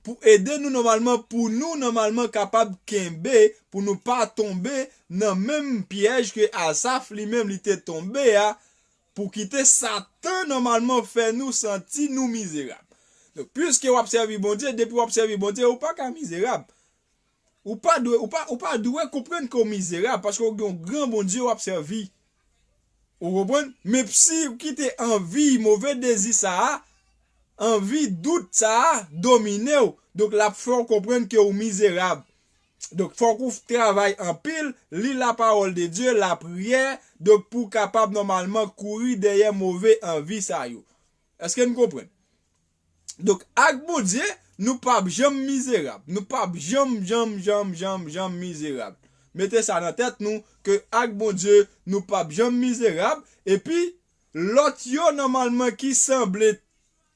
pou ede nou nòmalman, pou nou nòmalman kapab kenbe, pou nou pa tonbe nan menm pyèj ke Asaf li menm li te tonbe a, pou kite Satan nòmalman fè nou santi nou mizerab. Donk, piske w ap sèvi Bondye, depi w ap sèvi Bondye, ou pa ka mizerab. Ou pa dwe, ou pa, ou pa dwe konprann ke w mizerab, paske w gen yon gran Bondye w ap sèvi. Ou konprann? Men si w kite anvi, move dezi sa a, anvi dout sa a domine w, donk l ap fè w konprann ke w mizerab. Donk, fòk ou travay anpil, li lapawòl de Dye, lapriyè, donk, pou w kapab nòmalman kouri dèyè move anvi sa yo. Èske n konprann? Donk, ak Bondye, nou p ap janm mizerab. Nou p ap janm, janm, janm, janm, janm mizerab. Mete sa nan tèt nou, ke ak Bondye, nou p ap janm mizerab. Epi, lòt yo, nòmalman, ki sanble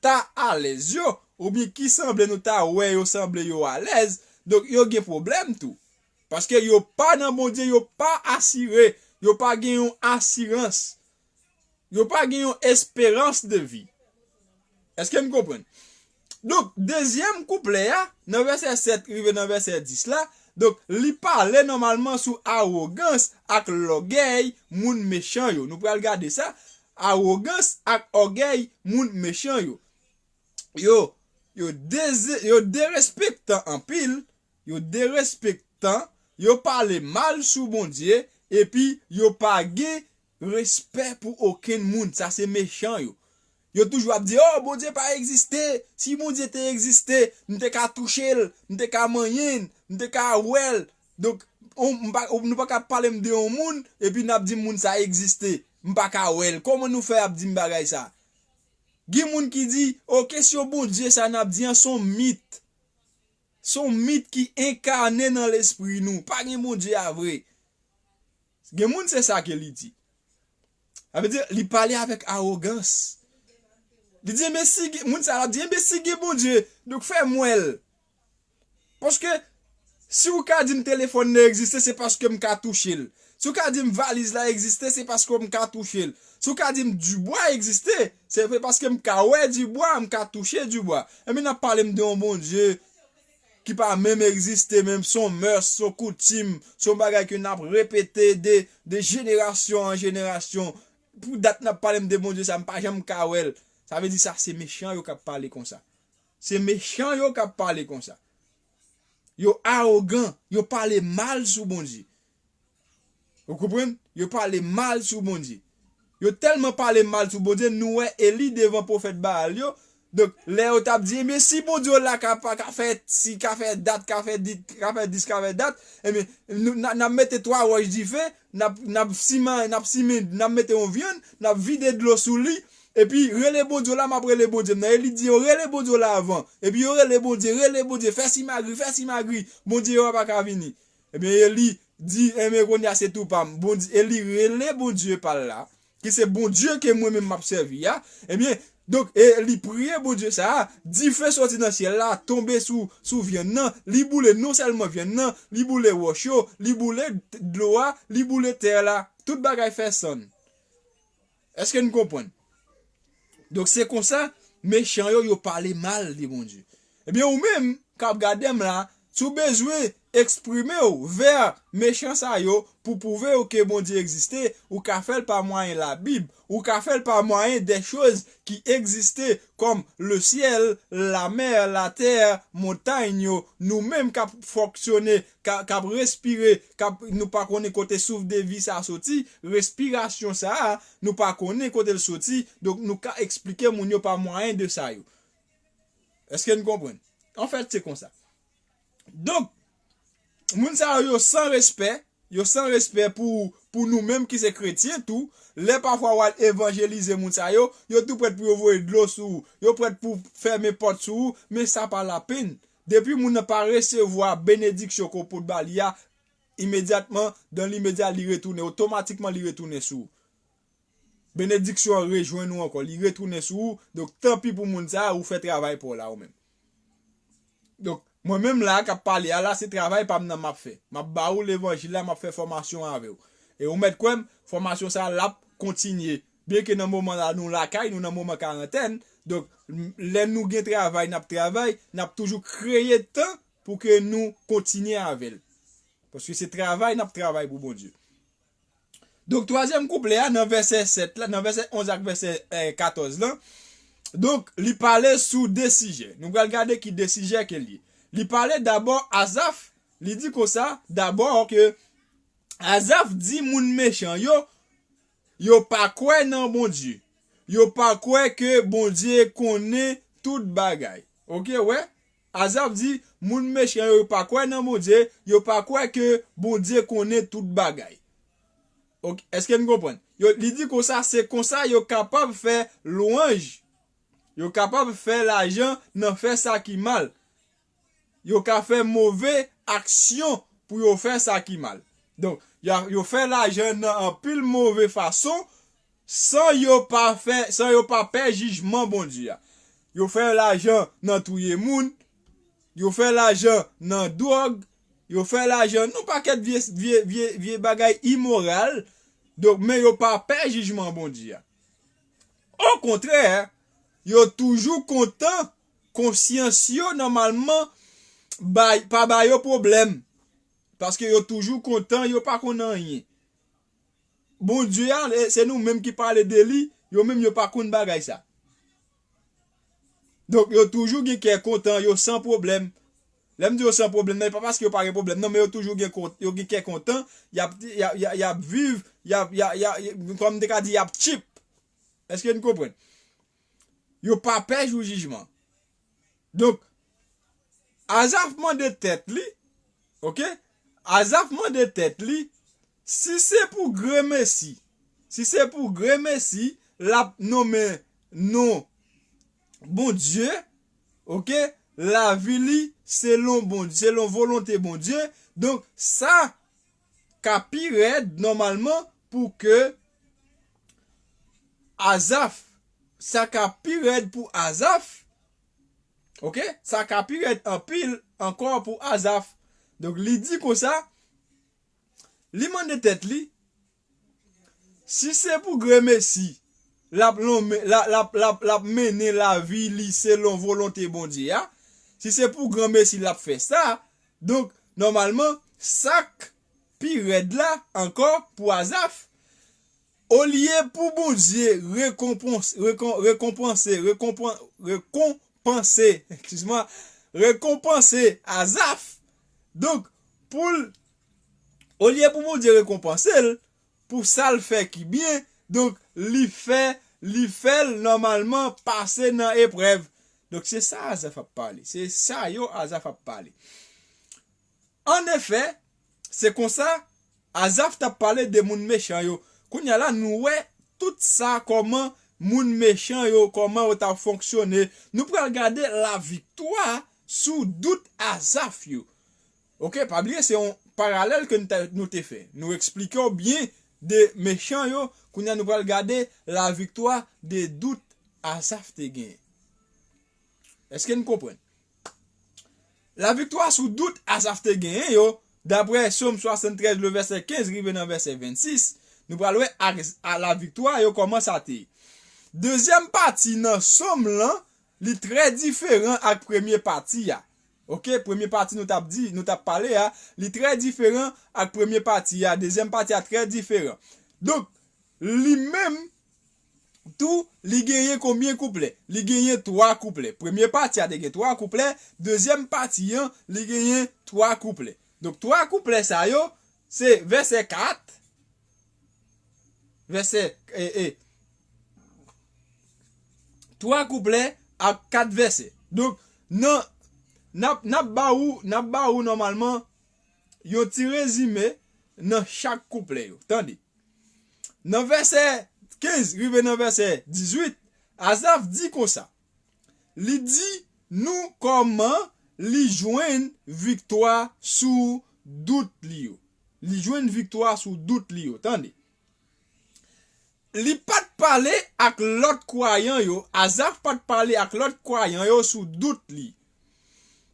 ta alèz yo, oubyen ki sanble nou ta wè yo sanble yo alèz, donk yo gen pwoblèm tou. Paske yo pa nan Bondye, yo pa asire, yo pa gen yon asirans, yo pa gen yon esperans de vi. Èske n konprann? Donk, dezyèm kouplè a, nan vèsè sèt rive nan vèsè dis la, donk, li pale nòmalman sou awogans ak lògèy moun mechan yo. Nou pral gade sa, awogans ak ògèy moun mechan yo. Yo, yo deze-, yo derespektan anpil, yo derespektan, yo pale mal sou Bondye, epi yo pa gen respè pou okenn moun. Sa se mechan yo. Yo toujou ap di, "Oh, Bondye pa egziste. Si Bondye te egziste, m te ka touche l, m te ka manyen l, m te ka wè l." Donk, on, m pa, nou pa ka pale m de yon moun, epi n ap di m moun sa egziste. M pa ka wè l. Kòman nou fè ap di m bagay sa? Gen moun ki di, "Oh, kesyon Bondye sa n ap di an, se yon mit." Se yon mit ki enkane nan lespri nou. Pa gen Bondye a vre. Gen moun se sa ke li di. Sa vle di, li pale avèk awogans. Li di, enben si gen, moun sa la di, enben si gen Bondye, donk fè m wè l. Paske, si w ka di m telefòn nan egziste, se paske m ka touche l. Si w ka di m valiz la egziste, se paske m ka touche l. Si w ka di m dibwa egziste, se paske m ka wè dibwa, m ka touche dibwa. Enben, n ap pale m de yon Bondye ki pa menm egziste menm, se yon mœurs, se yon koutim, se yon bagay ke n ap repete de, de jenerasyon an jenerasyon. Pou dat n ap pale m de Bondye sa, m pa janm ka wè l. Sa vle di sa, se mechan yo k ap pale konsa. Se mechan yo k ap pale konsa. Yo awogan, yo pale mal sou Bondye. Ou konprann? Yo pale mal sou Bondye. Yo tèlman pale mal sou Bondye, nou wè Eli devan pwofèt Baal yo. Donk, lè yo t ap di, enben, si Bondye w la ka, pa, ka fè, si ka fè dat, ka fè dit, ka fè dis, ka fè dat, enben, nou, n a, n ap mete twa wòch dife, n ap, n ap siman, n ap simen, n ap mete yon vyann, n ap vide dlo sou li, epi rele Bondye w la, m ap rele Bondye m nan. Eli di yo, rele Bondye w la avan. Epi yo rele Bondye, rele Bondye, fè simagri, fè simagri, Bondye yo a pa ka vini. Ebyen, Eli di, enben, kounye a se tou pa m. Bondye, Eli rele Bondye pa l la, ki se Bondye ke mwen menm m ap sèvi a. Ebyen, donk, e li priye Bondye sa a, dife soti nan syèl la, tonbe sou, sou vyann nan, li boule non sèlman vyann nan, li boule wòch yo, li boule t-, dlo a, li boule tè la, tout bagay fè sann. Èske n konprann? Donk, se konsa, mechan yo, yo pale mal de Bondye. Ebyen, ou menm, k ap gade m la, si w bezwen eksprime w vè mechan sa yo pou pwouve w ke Bondye egziste, ou ka fè l pa mwayen Labib, ou ka fè l pa mwayen de choz ki egziste kòm le syèl, lamè, latè, montay yo, nou menm k ap fonksyone, k a, k ap respire, k ap, nou pa konnen kote souf de vi sa a soti, respirasyon sa a, nou pa konnen kote l soti, donk nou ka eksplike moun yo pa mwayen de sa yo. Èske n konprann? Anfèt, se konsa. Donk, moun sa yo, yo san respè, yo san respè pou, pou nou menm ki se kretyen tou. Lè pafwa w al evanjelize moun sa yo, yo tou prèt pou yo voye dlo sou ou, yo prèt pou fèmen pòt sou ou, men sa pa lapenn. Depi moun nan pa resevwa benediksyon ke w pot ba li a, imedyatman, dan limedya, li retounen, otomatikman li retounen sou ou. Benediksyon an rejwenn ou ankò, li retounen sou ou. Donk, tanpi pou moun sa a, ou fè travay pa w la ou menm. Donk, mwen menm la k ap pale a la, se travay pa m nan m ap fè. M ap ba ou levanjil la, m ap fè fòmasyon avè w. E ou mèt kwè m, fòmasyon sa a l ap kontinye. Byenke nan moman la, nou lakay, nou nan moman karantèn. Donk, m-, lè nou gen travay, n ap travay, n ap toujou kreye tan pou ke nou kontinye avè l. Paske se travay n ap travay pou Bondye. Donk, twazyèm kouplè a, nan vèsè sèt la, nan vèsè onz ak vèsè, eh, katòz lan, donk, li pale sou de sijè. Nou pral gade ki de sijè ke l ye. Li pale dabò Azaf, li di konsa, dabò ke Azaf di moun mechan yo, yo pa kwè nan Bondye. Yo pa kwè ke Bondye konnen tout bagay. Oke, wè? Azaf di, moun mechan yo, yo pa kwè nan Bondye, yo pa kwè ke Bondye konnen tout bagay. Oke, èske n konprann? Yo, li di konsa, se konsa yo kapab fè lwanj. Yo kapab fè lajan nan fè sa ki mal. Yo ka fè move aksyon pou yo fè sa ki mal. Donk, y a, yo fè lajan nan anpil move fason, san yo pa fè, san yo pa pè jijman Bondye a. Yo fè lajan nan touye moun, yo fè lajan nan dwòg, yo fè lajan nan yon pakèt vye, vye, vye, vye bagay imoral. Donk, men yo pa pè jijman Bondye a. Okontrè, yo toujou kontan, konsyans yo nòmalman bay, pa ba yo pwoblèm. Paske yo toujou kontan, yo pa konn anyen. Bondye a, e, se nou menm ki pale de li, yo menm yo pa konn bagay sa. Donk, yo toujou gen kè kontan, yo san pwoblèm. Lè m di yo san pwoblèm, nan, e pa paske yo pa gen pwoblèm, non, men yo toujou gen kont-, yo gen kè kontan, y ap, y ap, y ap, y ap viv, y ap, y ap, y ap, kòm m te ka di, y ap tchip. Èske n konprann? Yo pa pè jou jijman. Donk, Azaf mande tèt li, oke? Azaf mande tèt li, si se pou grenmesi, si se pou grenmesi, l ap nonmen non Bondye, oke? Lavi li selon Bondye, selon volonte Bondye. Donk, sa ka pi rèd nòmalman pou ke Azaf, sa ka pi rèd pou Azaf, ok? Sa ka pi rèd anpil ankò pou Azaf. Donk, li di konsa, li mande tèt li, si se pou granmesi, l ap lonmen, l ap, l ap, l ap, l ap mennen lavi li selon volonte Bondye a, si se pou granmesi l ap fè sa, donk, nòmalman, sa k pi rèd la ankò pou Azaf, olye pou Bondye rekonpons-, rekon-, rekonpanse, rekonpan-, rekonpanse, eskiz mwen, rekonpanse Azaf, donk, pou l, olye pou Bondye rekonpanse l, pou sa l fè ki byen, donk, li fè, li fè l nòmalman pase nan eprèv. Donk, se sa Azaf ap pale. Se sa yo Azaf ap pale. Annefè, se konsa, Azaf t ap pale de moun mechan yo. Kounye a la, nou wè tout sa, kòman moun mechan yo, kòman yo t ap fonksyone. Nou pral gade laviktwa sou dout Azaf yo. Ok, pa bliye, se yon paralèl ke nou ta, nou te fè. Nou eksplike w byen de mechan yo. Kounye a, nou pral gade laviktwa de dout Azaf te genyen. Èske n konprann? Laviktwa sou dout Azaf te genyen yo, dapre Sòm swasanntrèz, le vèsè kenz rive nan vèsè vennsis, nou pral wè ak, a laviktwa yo kòman sa te ye. Dezyèm pati nan Sòm lan, li trè diferan ak premye pati a. Ok, premye pati nou t ap di, nou t ap pale a, li trè diferan ak premye pati a, dezyèm pati a trè diferan. Donk, li menm tou, li genyen konbyen kouplè? Li genyen twa kouplè. Premye pati a te gen twa kouplè, dezyèm pati an, li genyen twa kouplè. Donk, twa kouplè sa yo, se vèsè kat, vèsè, e, e, twa kouplè ak kat vèsè. Donk, nan, n ap, n ap ba ou, n ap ba ou nòmalman yon ti rezime nan chak kouplè yo. Tande. Nan vèsè kenz rive nan vèsè dizuit, Azaf di konsa. Li di nou kòman li jwenn viktwa sou dout li yo. Li jwenn viktwa sou dout li yo. Tande. Li pa t pale ak lòt kwayan yo, Azaf pa t pale ak lòt kwayan yo sou dout li.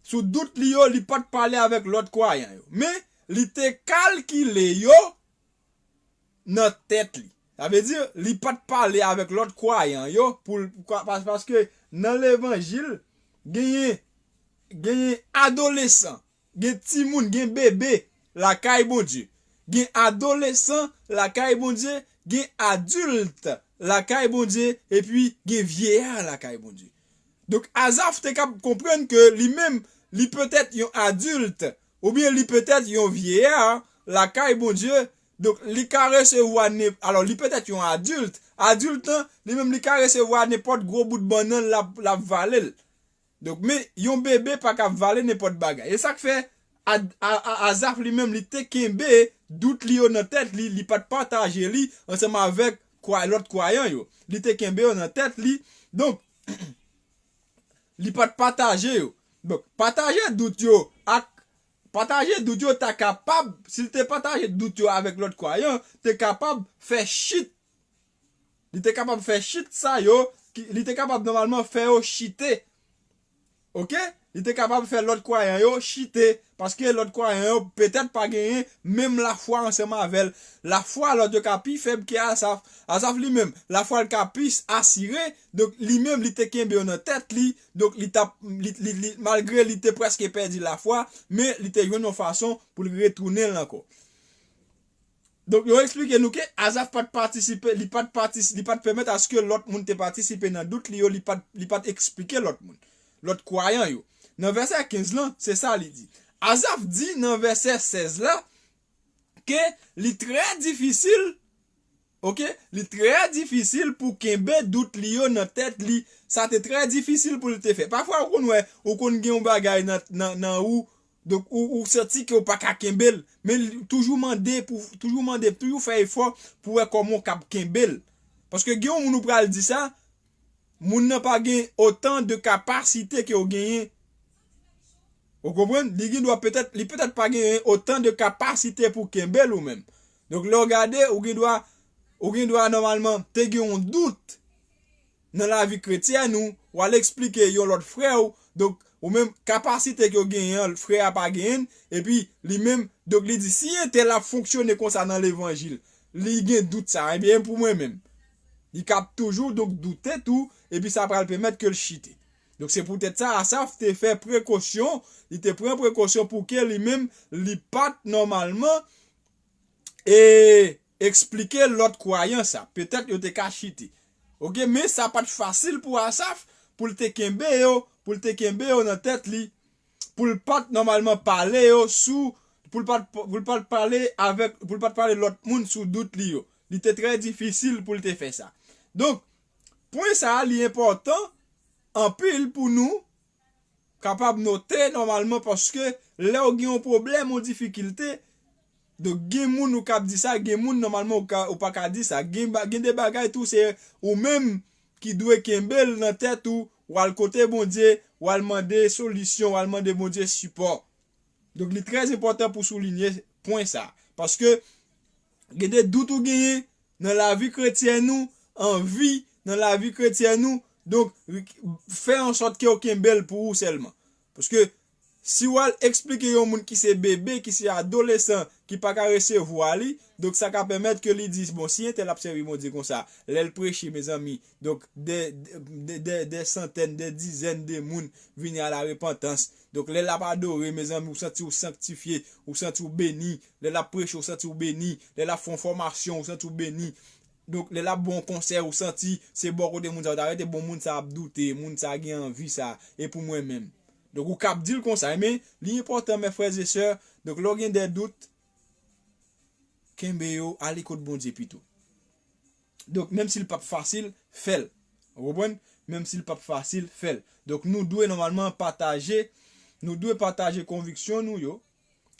Sou dout li yo, li pa t pale avèk lòt kwayan yo. Men, li te kalkile yo nan tèt li. Sa vle di, li pa t pale avèk lòt kwayan yo pou l, pa-, pa-, paske nan levanjil, genyen, genyen adolesan, gen timoun, gen bebe lakay Bondye. Gen adolesan lakay Bondye, gen adilt lakay Bondye, epi gen vyeya lakay Bondye. Donk, Azaf te kab konprann ke li menm, li petèt yon adilt, oubyen li petèt yon vyeya lakay Bondye. Donk, li ka resevwa ne-, alò, li petèt yon adilt. Adilt lan, li menm, li ka resevwa nenpòt gwo bout bannann l ap, l ap vale l. Donk, men yon bebe pa ka vale nenpòt bagay. E sa k fè a, a, a, Azaf li menm, li te kenbe dout li yo nan tèt li, li pa t pataje li ansanm avèk kwa, lòt kwayan yo. Li te kenbe yo nan tèt li. Donk, li pa t pataje yo. Donk, pataje dout yo ak, pataje dout yo ta kapab, si l te pataje dout yo avèk lòt kwayan, te kapab fè chit. Li te kapab fè chit sa yo, ki, li te kapab nòmalman fè yo chite. Ok? Li te kapab fè lòt kwayan yo chite, paske lòt kwayan yo petèt pa genyen menm lafwa ansanm avè l. Lafwa lòt yo ka pi fèb ke Asaf. Asaf li menm, lafwa l ka plis asire, donk li menm li te kenbe yo nan tèt li, donk li t ap, li, li, li, malgre li te prèske pèdi lafwa, men li te jwenn yon fason pou l retounen l ankò. Donk, yo eksplike nou ke Azaf pa t patisipe, li pa t patis-, li pa t pèmèt aske lòt moun te patisipe nan dout li yo, li pa t, li pa t eksplike lòt moun, lòt kwayan yo. Nan vèsè kenz lan, se sa li di. Azaf di nan vèsè sèz la ke li trè difisil, ok, li trè difisil pou kenbe dout li yo nan tèt li. Sa te trè difisil pou li te fè. Pafwa, ou konn wè, ou konn gen yon bagay nan, nan, nan ou, donk, ou, ou santi ke w pa ka kenbe l, men li toujou mande pou, toujou mande, toujou fè efò pou wè kòman w kab kenbe l. Paske gen yon moun ou pral di sa, moun nan pa gen otan de kapasite ke w genyen. Ou konprann? Li gen dwa petèt, li petèt pa genyen otan de kapasite pou kenbe l ou menm. Donk, lè w gade, ou gen dwa, ou gen dwa nòmalman te gen yon dout nan lavi kretyèn ou, w al eksplike yon lòt frè w, donk, ou menm kapasite ke w genyen an, frè a pa genyen l, epi li menm, donk, li di, si entèl ap fonksyone konsa nan levanjil, li gen dout sa, ebyen, pou mwen menm, li kab toujou, donk, doute tou, epi sa pral pèmèt ke l chite. Donk, se poutèt sa, Asaf te fè prekosyon, li te pran prekosyon pou ke li menm, li pa t nòmalman, e eksplike lòt kwayan sa. Petèt yo te ka chite. Oke, men sa pa t fasil pou Asaf, pou l te kenbe yo, pou l te kenbe yo nan tèt li, pou l pa t nòmalman pale yo sou, pou l pa t, pou l pa t pale avèk, pou l pa t pale lòt moun sou dout li yo. Li te trè difisil pou l te fè sa. Donk, pwen sa a, li enpòtan anpil pou nou kapab note nòmalman, paske lè w gen yon pwoblèm, yon difikilte, donk gen moun ou kab di sa, gen moun nòmalman ou ka, ou pa ka di sa. Gen, ba- gen de bagay tou, se ou menm ki dwe kenbe l nan tèt ou, w al kote Bondye, w al mande solisyon, w al mande Bondye sipò. Donk, li trè enpòtan pou soulinye pwen sa. Paske gen de dout ou genyen nan lavi kretyèn ou, anvi nan lavi kretyèn ou. Donk, fè an sòt ke w kenbe l pou ou sèlman. Paske si w al eksplike yon moun ki se bebe, ki se adolesan, ki pa ka resevwa li, donk sa ka pèmèt ke li di, bon, si entèl ap sèvi Bondye konsa, lè l preche, mezanmi, donk, de, de, de, de, de santèn, de dizèn de moun vini a la repantans. Donk, lè l ap adore, mezanmi, ou santi w sanktifye, ou santi w beni. Lè l ap preche, ou santi w beni. Lè l ap fè yon fòmasyon, ou santi w beni. Donk, lè l ap ba w konsèy, ou santi se bò kote moun sa yo ta rete, bon, moun sa ap doute, moun sa gen anvi sa, e pou mwen menm. Donk, ou kab di l konsa, men li enpòtan, mè frè e sè, donk, lè w gen de dout, kenbe yo, ale kot Bondye pito. Donk, menm si l p ap fasil, fè l. Ou konprann? Menm si l p ap fasil, fè l. Donk, nou dwe nòmalman pataje, nou dwe pataje konviksyon nou yo.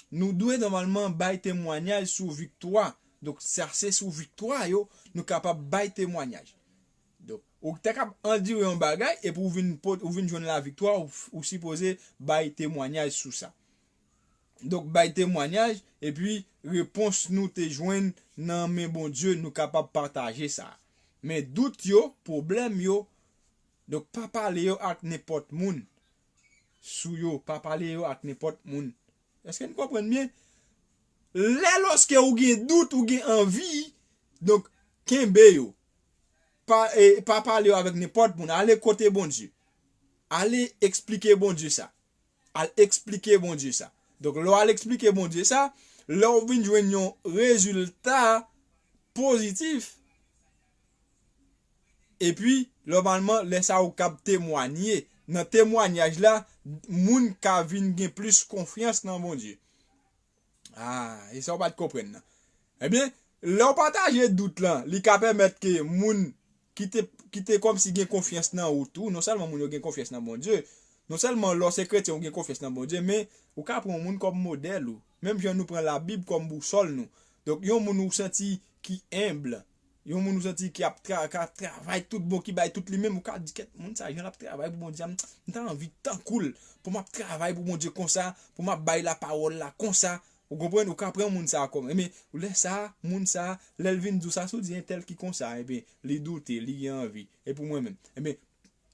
Nou dwe nòmalman bay temwanyaj sou viktwa. Donk, sa se sou viktwa yo, nou kapab bay temwanyaj. Donk, ou te kab andire yon bagay, epi ou vin pot, ou vin jwenn laviktwa, ou, ou sipoze bay temwanyaj sou sa. Donk, bay temwanyaj, epi repons nou te jwenn nan men Bondye, nou kapab pataje sa. Men dout yo, pwoblèm yo, donk, pa pale yo ak nenpòt moun sou yo, pa pale yo ak nenpòt moun. Èske n konprann byen? Lè lòske ou gen dout, ou gen anvi, donk, kenbe yo. Pa, e, pa pale yo avèk nenpòt moun. Ale kote Bondye. Ale eksplike Bondye sa. Al eksplike Bondye sa. Donk, lè w al eksplike Bondye sa, lè w vin jwenn yon rezilta pozitif, epi, nòmalman, lè sa a ou kab temwanye. Nan temwanyaj la, moun ka vin gen plis konfyans nan Bondye. Ah, e sa w pa t konprann nan. Ebyen, lè w pataje dout lan, li ka pèmèt ke moun ki te, ki te kòmsi gen konfyans nan ou tou, non sèlman moun yo gen konfyans nan Bondye, non sèlman lè w se kretyen ou gen konfyans nan Bondye, men ou ka pran yon moun kòm modèl ou. Menm jan nou pran Labib kòm bousòl nou. Donk, yon moun ou santi ki enb, yon moun ou santi ki ap tra, ka travay tout bon, ki bay tout li menm, ou ka di, kèt, moun sa, jan l ap travay pou Bondye a, m, m ta anvi tankou l, pou m ap travay pou Bondye konsa, pou m ap bay lapawòl la konsa. Ou konprann? Ou ka pran moun sa a kòm. Ebyen, lè sa a, moun sa a, lè l vin di w sa, si w di entèl ki konsa, ebyen, li doute, li gen anvi. E pou mwen menm. Ebyen,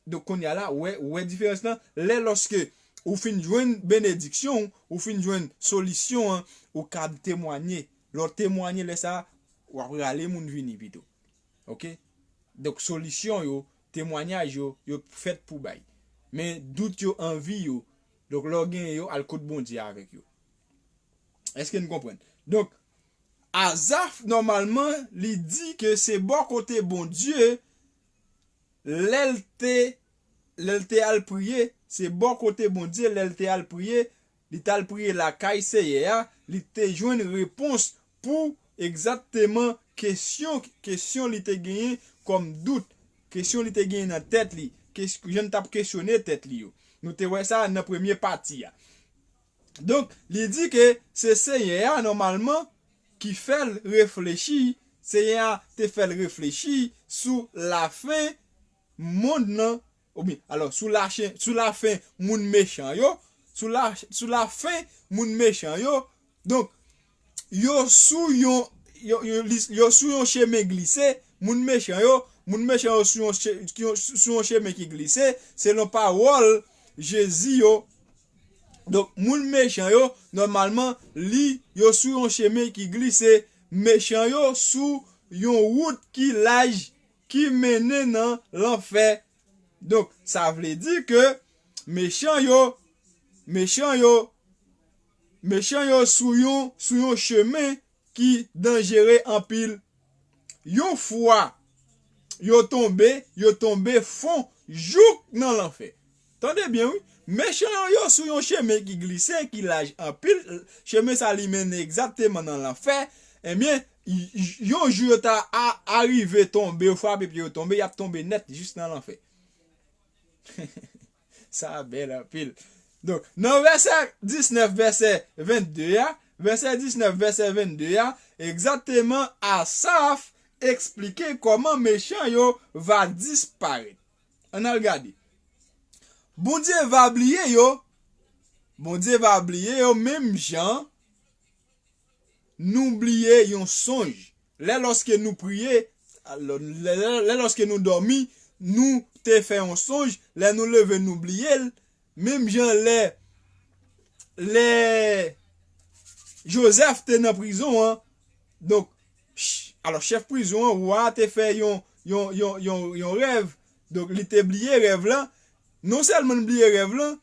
donk, kounye a la, ou wè, ou wè diferans lan? Lè lòske ou fin jwenn benediksyon, ou fin jwenn solisyon an, ou kab temwanye. Lè w temwanye, lè sa a, w ap rale moun vini pito. Oke? Donk, solisyon yo, temwanyaj yo, yo fèt pou bay. Men dout yo, anvi yo, donk, lè w genyen yo, al kot Bondye avèk yo. Èske n konprann? Donk, Azaf, nòmalman, li di ke se bò kote Bondye, lè l te, lè l te al priye, se bò kote Bondye, lè l te al priye, li t al priye lakay Seyè a, li te jwenn repons pou egzakteman kesyon, kesyon li te genyen kòm dout, kesyon li te genyen nan tèt li, kes-, jan l t ap kesyone tèt li yo. Nou te wè sa nan premye pati a. Donk, li di ke se Seyè a, nòmalman, ki fè l reflechi, Seyè a te fè l reflechi sou lafen mond lan, oubyen, alò, sou lachen, sou lafen moun mechan yo, sou la, sou lafen moun mechan yo. Donk, yo sou yon, yo, yo, li- yo sou yon chemen glise, moun mechan yo, moun mechan yo sou yon, che- yon- sou yon chemen ki glise, selon pawòl Jezi yo. Donk, moun mechan yo, nòmalman, li, yo sou yon chemen ki glise, mechan yo sou yon wout ki laj, ki mennen nan lanfè. Donk, sa vle di ke mechan yo, mechan yo, mechan yo sou yon, sou yon chemen ki danjere anpil. Yon fwa yo tonbe, yo tonbe fon jouk nan lanfè. Tande byen, wi. Mechan yo sou yon chemen ki glise, ki laj anpil. Chemen sa li mennen egzakteman nan lanfè. Ebyen, y- y- yon jou yo ta a- arive tonbe, yo frape pye yo tonbe, y ap tonbe nèt jis nan lanfè. Sa bèl anpil. Donk, nan vèsè diznèf, vèsè vennde a, vèsè diznèf, vèsè vennde a, egzakteman, Asaf eksplike kòman mechan yo va disparèt. Ann al gade. Bondye va bliye yo. Bondye va bliye yo menm jan nou bliye yon sonj. Lè lòske nou priye, lè, lè, lè lòske nou dòmi, nou te fè yon sonj, lè nou leve, nou bliye l. Menm jan lè, lè Jozèf te nan prizon an, donk, ch- alò, chèf prizon an, wa a te fè yon, yon, yon, yon, yon rèv. Donk, li te bliye rèv lan. Non sèlman li bliye rèv lan,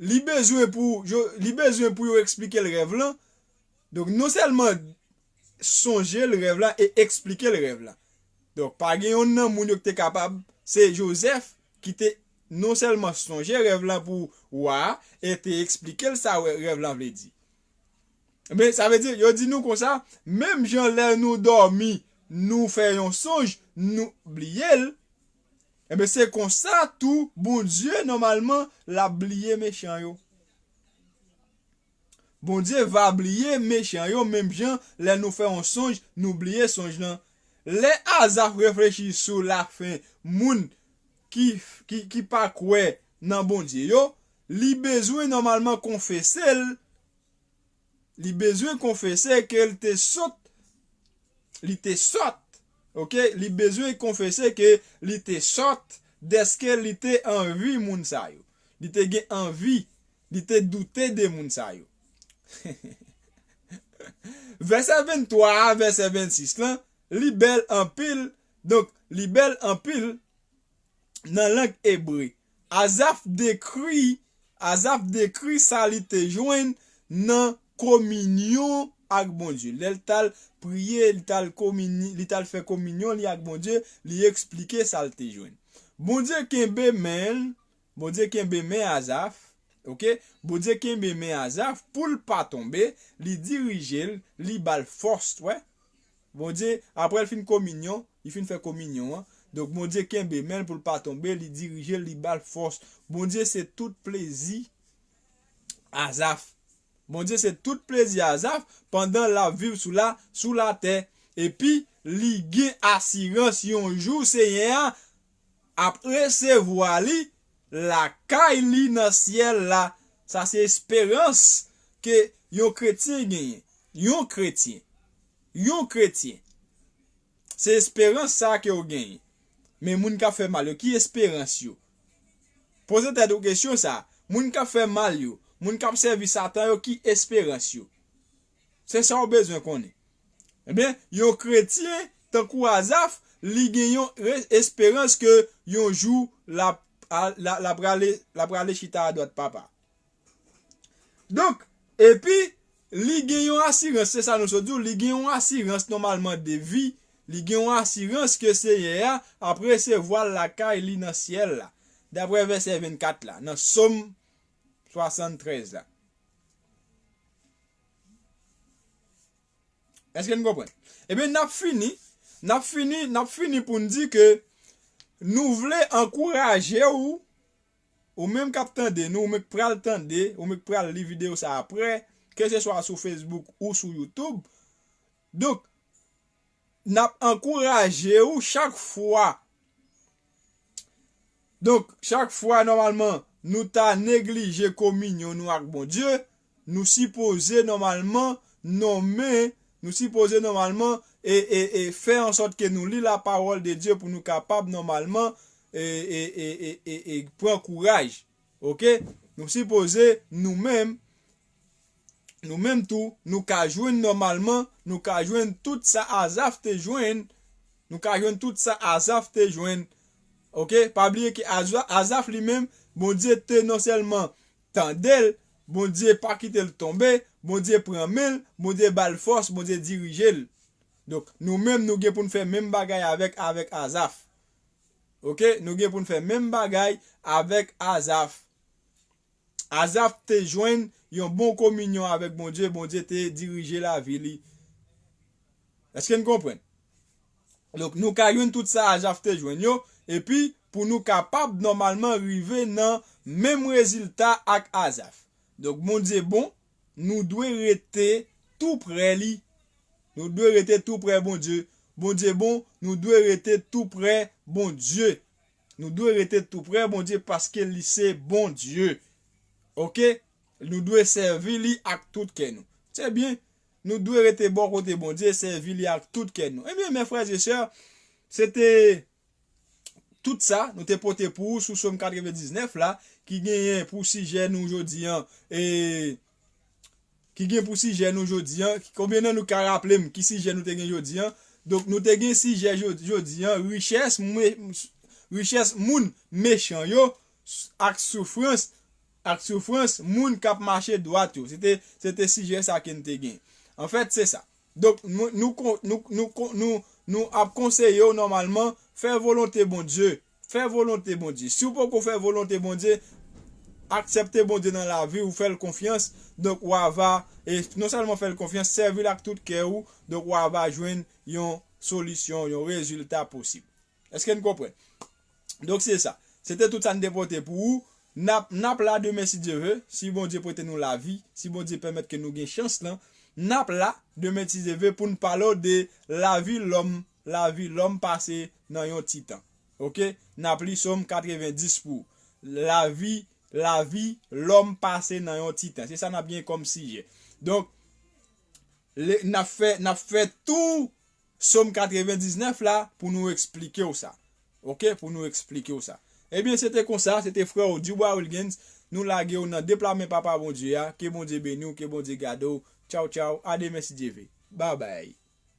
li bezwen pou, yo- li bezwen pou yo eksplike l rèv lan. Donk, non sèlman sonje l rèv la e eksplike l rèv la. Donk, pa gen yonn nan moun yo ki te kapab, se Jozèf ki te non sèlman sonje rèv la pou wa a, e te eksplike l sa rè- rèv la vle di. Men, sa vle di, yo di nou konsa, menm jan lè nou dòmi, nou fè yon sonj, nou bliye l, enben, se konsa tou, Bondye, nòmalman, l ap bliye mechan yo. Bondye va bliye mechan yo, menm jan lè nou fè yon sonj, nou bliye sonj lan. Lè Azaf reflechi sou lafen moun ki, ki, ki pa kwè nan Bondye yo, li bezwen nòmalman konfese l, li bezwen konfese ke l te sot, li te sòt, oke? Li bezwen konfese ke li te sòt, dèske li te anvi moun sa yo. Li te gen anvi, li te doute de moun sa yo. Vèsè venntwa a vèsè vennsis lan, li bèl anpil. Donk, li bèl anpil nan lang ebre. Azaf dekri, Azaf dekri sa li te jwenn nan kominyon ak Bondye. Lè l t al priye, li t al komini- li t al fè kominyon li ak Bondye, li eksplike sa l te jwenn. Bondye kenbe men l, Bondye kenbe men Azaf, oke? Bondye kenbe men Azaf pou l pa tonbe, li dirije l, li ba l fòs, wè. Bondye, apre l fin kominyon, li fin fè kominyon an, donk Bondye kenbe men l pou l pa tonbe, li dirije l, li ba l fòs. Bondye se tout plezi Azaf. Bondye se tout plezi Azaf pandan l ap viv sou la, sou latè. Epi, li gen asirans yon jou Senyè a ap resevwa li lakay li nan syèl la. Sa se esperans ke yon kretyen genyen. Yon kretyen. Yon kretyen. Se esperans sa ke w genyen. Men moun k ap fè mal yo, ki esperans yo? Poze tèt ou kesyon sa. Moun k ap fè mal yo, moun k ap sèvi Satan yo, ki esperans yo? Se sa w bezwen konnen. Ebyen, yon kretyen, tankou Azaf, li gen yon re- esperans ke yon jou l ap, a- l a- l ap prale, l ap prale chita adwat Papa. Donk, epi, li gen yon asirans, se sa nou sot di w, li gen yon asirans nòmalman de vi, li gen yon asirans ke Senyè a ap resevwa l lakay li nan syèl la, daprè vèsè vennkat la, nan Sòm swasanntrèz la. Èske n konprann? Ebyen, n ap fini, n ap fini, n ap fini pou n di ke nou vle ankouraje w, ou menm k ap tande nou, ou menm k pral tande, ou menm k pral li videyo sa apre, keseswa sou Facebook ou sou YouTube. Donk, n ap ankouraje w chak fwa. Donk, chak fwa, nòmalman, nou ta neglije kominyon nou ak Bondye, nou sipoze nòmalman nonmen, nou sipoze nòmalman e, e, e fè ansòt ke nou li lapawòl de Dye pou nou kapab nòmalman e, e, e, e, e, e pran kouraj. Oke? Nou sipoze nou menm, nou menm tou, nou ka jwenn nòmalman, nou ka jwenn tout sa Azaf te jwenn, nou ka jwenn tout sa Azaf te jwenn. Oke? Pa bliye ke Azaf li menm, Bondye te non sèlman tande l, Bondye pa kite l tonbe, Bondye pran men l, Bondye ba l fòs, Bondye dirije l. Donk, nou menm, nou gen pou n fè menm bagay avèk, avèk Azaf. Oke? Nou gen pou n fè menm bagay avèk Azaf. Azaf te jwenn yon bon kominyon avèk Bondye, Bondye te dirije lavi li. Èske n konprann? Donk, nou ka jwenn tout sa Azaf te jwenn yo, epi pou nou kapab nòmalman rive nan menm rezilta ak Azaf. Donk, Bondye bon, nou dwe rete tou prè li. Nou dwe rete tou prè Bondye. Bondye bon, nou dwe rete tou prè Bondye. Nou dwe rete tou prè Bondye paske li se Bondye. Oke? Nou dwe sèvi li ak tout kè nou. Se byen. Nou dwe rete bò kote Bondye, sèvi li ak tout kè nou. Ebyen, mes frères et sœurs, se te tout sa nou te pote pou ou sou Sòm katrevendiznèf la, ki genyen pou sijè nou jodi an. E ki gen pou sijè nou jodi an. Konbyen nan nou ka raple m ki sijè nou te gen jodi an? Donk, nou te gen sijè jo- jodi an, richès, mwe- richès moun mechan yo, ak soufrans, ak soufrans moun k ap mache dwat yo. Se te, se te sijè sa ke n te gen. Anfèt, se sa. Donk, nou, nou, kon- nou, nou, kon- nou, nou ap konseye w nòmalman, fè volonte Bondye. Fè volonte Bondye. Si w poko fè volonte Bondye, aksepte Bondye nan lavi w, fè l konfyans, donk w a va, e non sèlman fè l konfyans, sèvi l ak tout kè w, donk w a va jwenn yon solisyon, yon rezilta posib. Èske n konprann? Donk se sa. Se te tout sa n te pote pou ou. N ap, n ap la demen si Dye ve, si Bondye prete nou lavi, si Bondye pèmèt ke nou gen chans lan, n ap la demen si Dye ve pou n pale w de lavi lòm, lavi lòm pase nan yon ti tan. Oke? N ap li Sòm katrevendiz pou ou. Lavi, lavi lòm pase nan yon ti tan. Se sa n ap gen kòm sijè. Donk, le- n ap fè, n ap fè tou Sòm katrevendiznèf la pou nou eksplike w sa. Oke, pou nou eksplike w sa. Ebyen, se te konsa, se te frè w Dubois Wilgens. Nou lage w nan de pla men Papa Bondye a. Ke Bondye beni w, ke Bondye gade w. Tchaw, tchaw. A demen si Dye ve. Babay.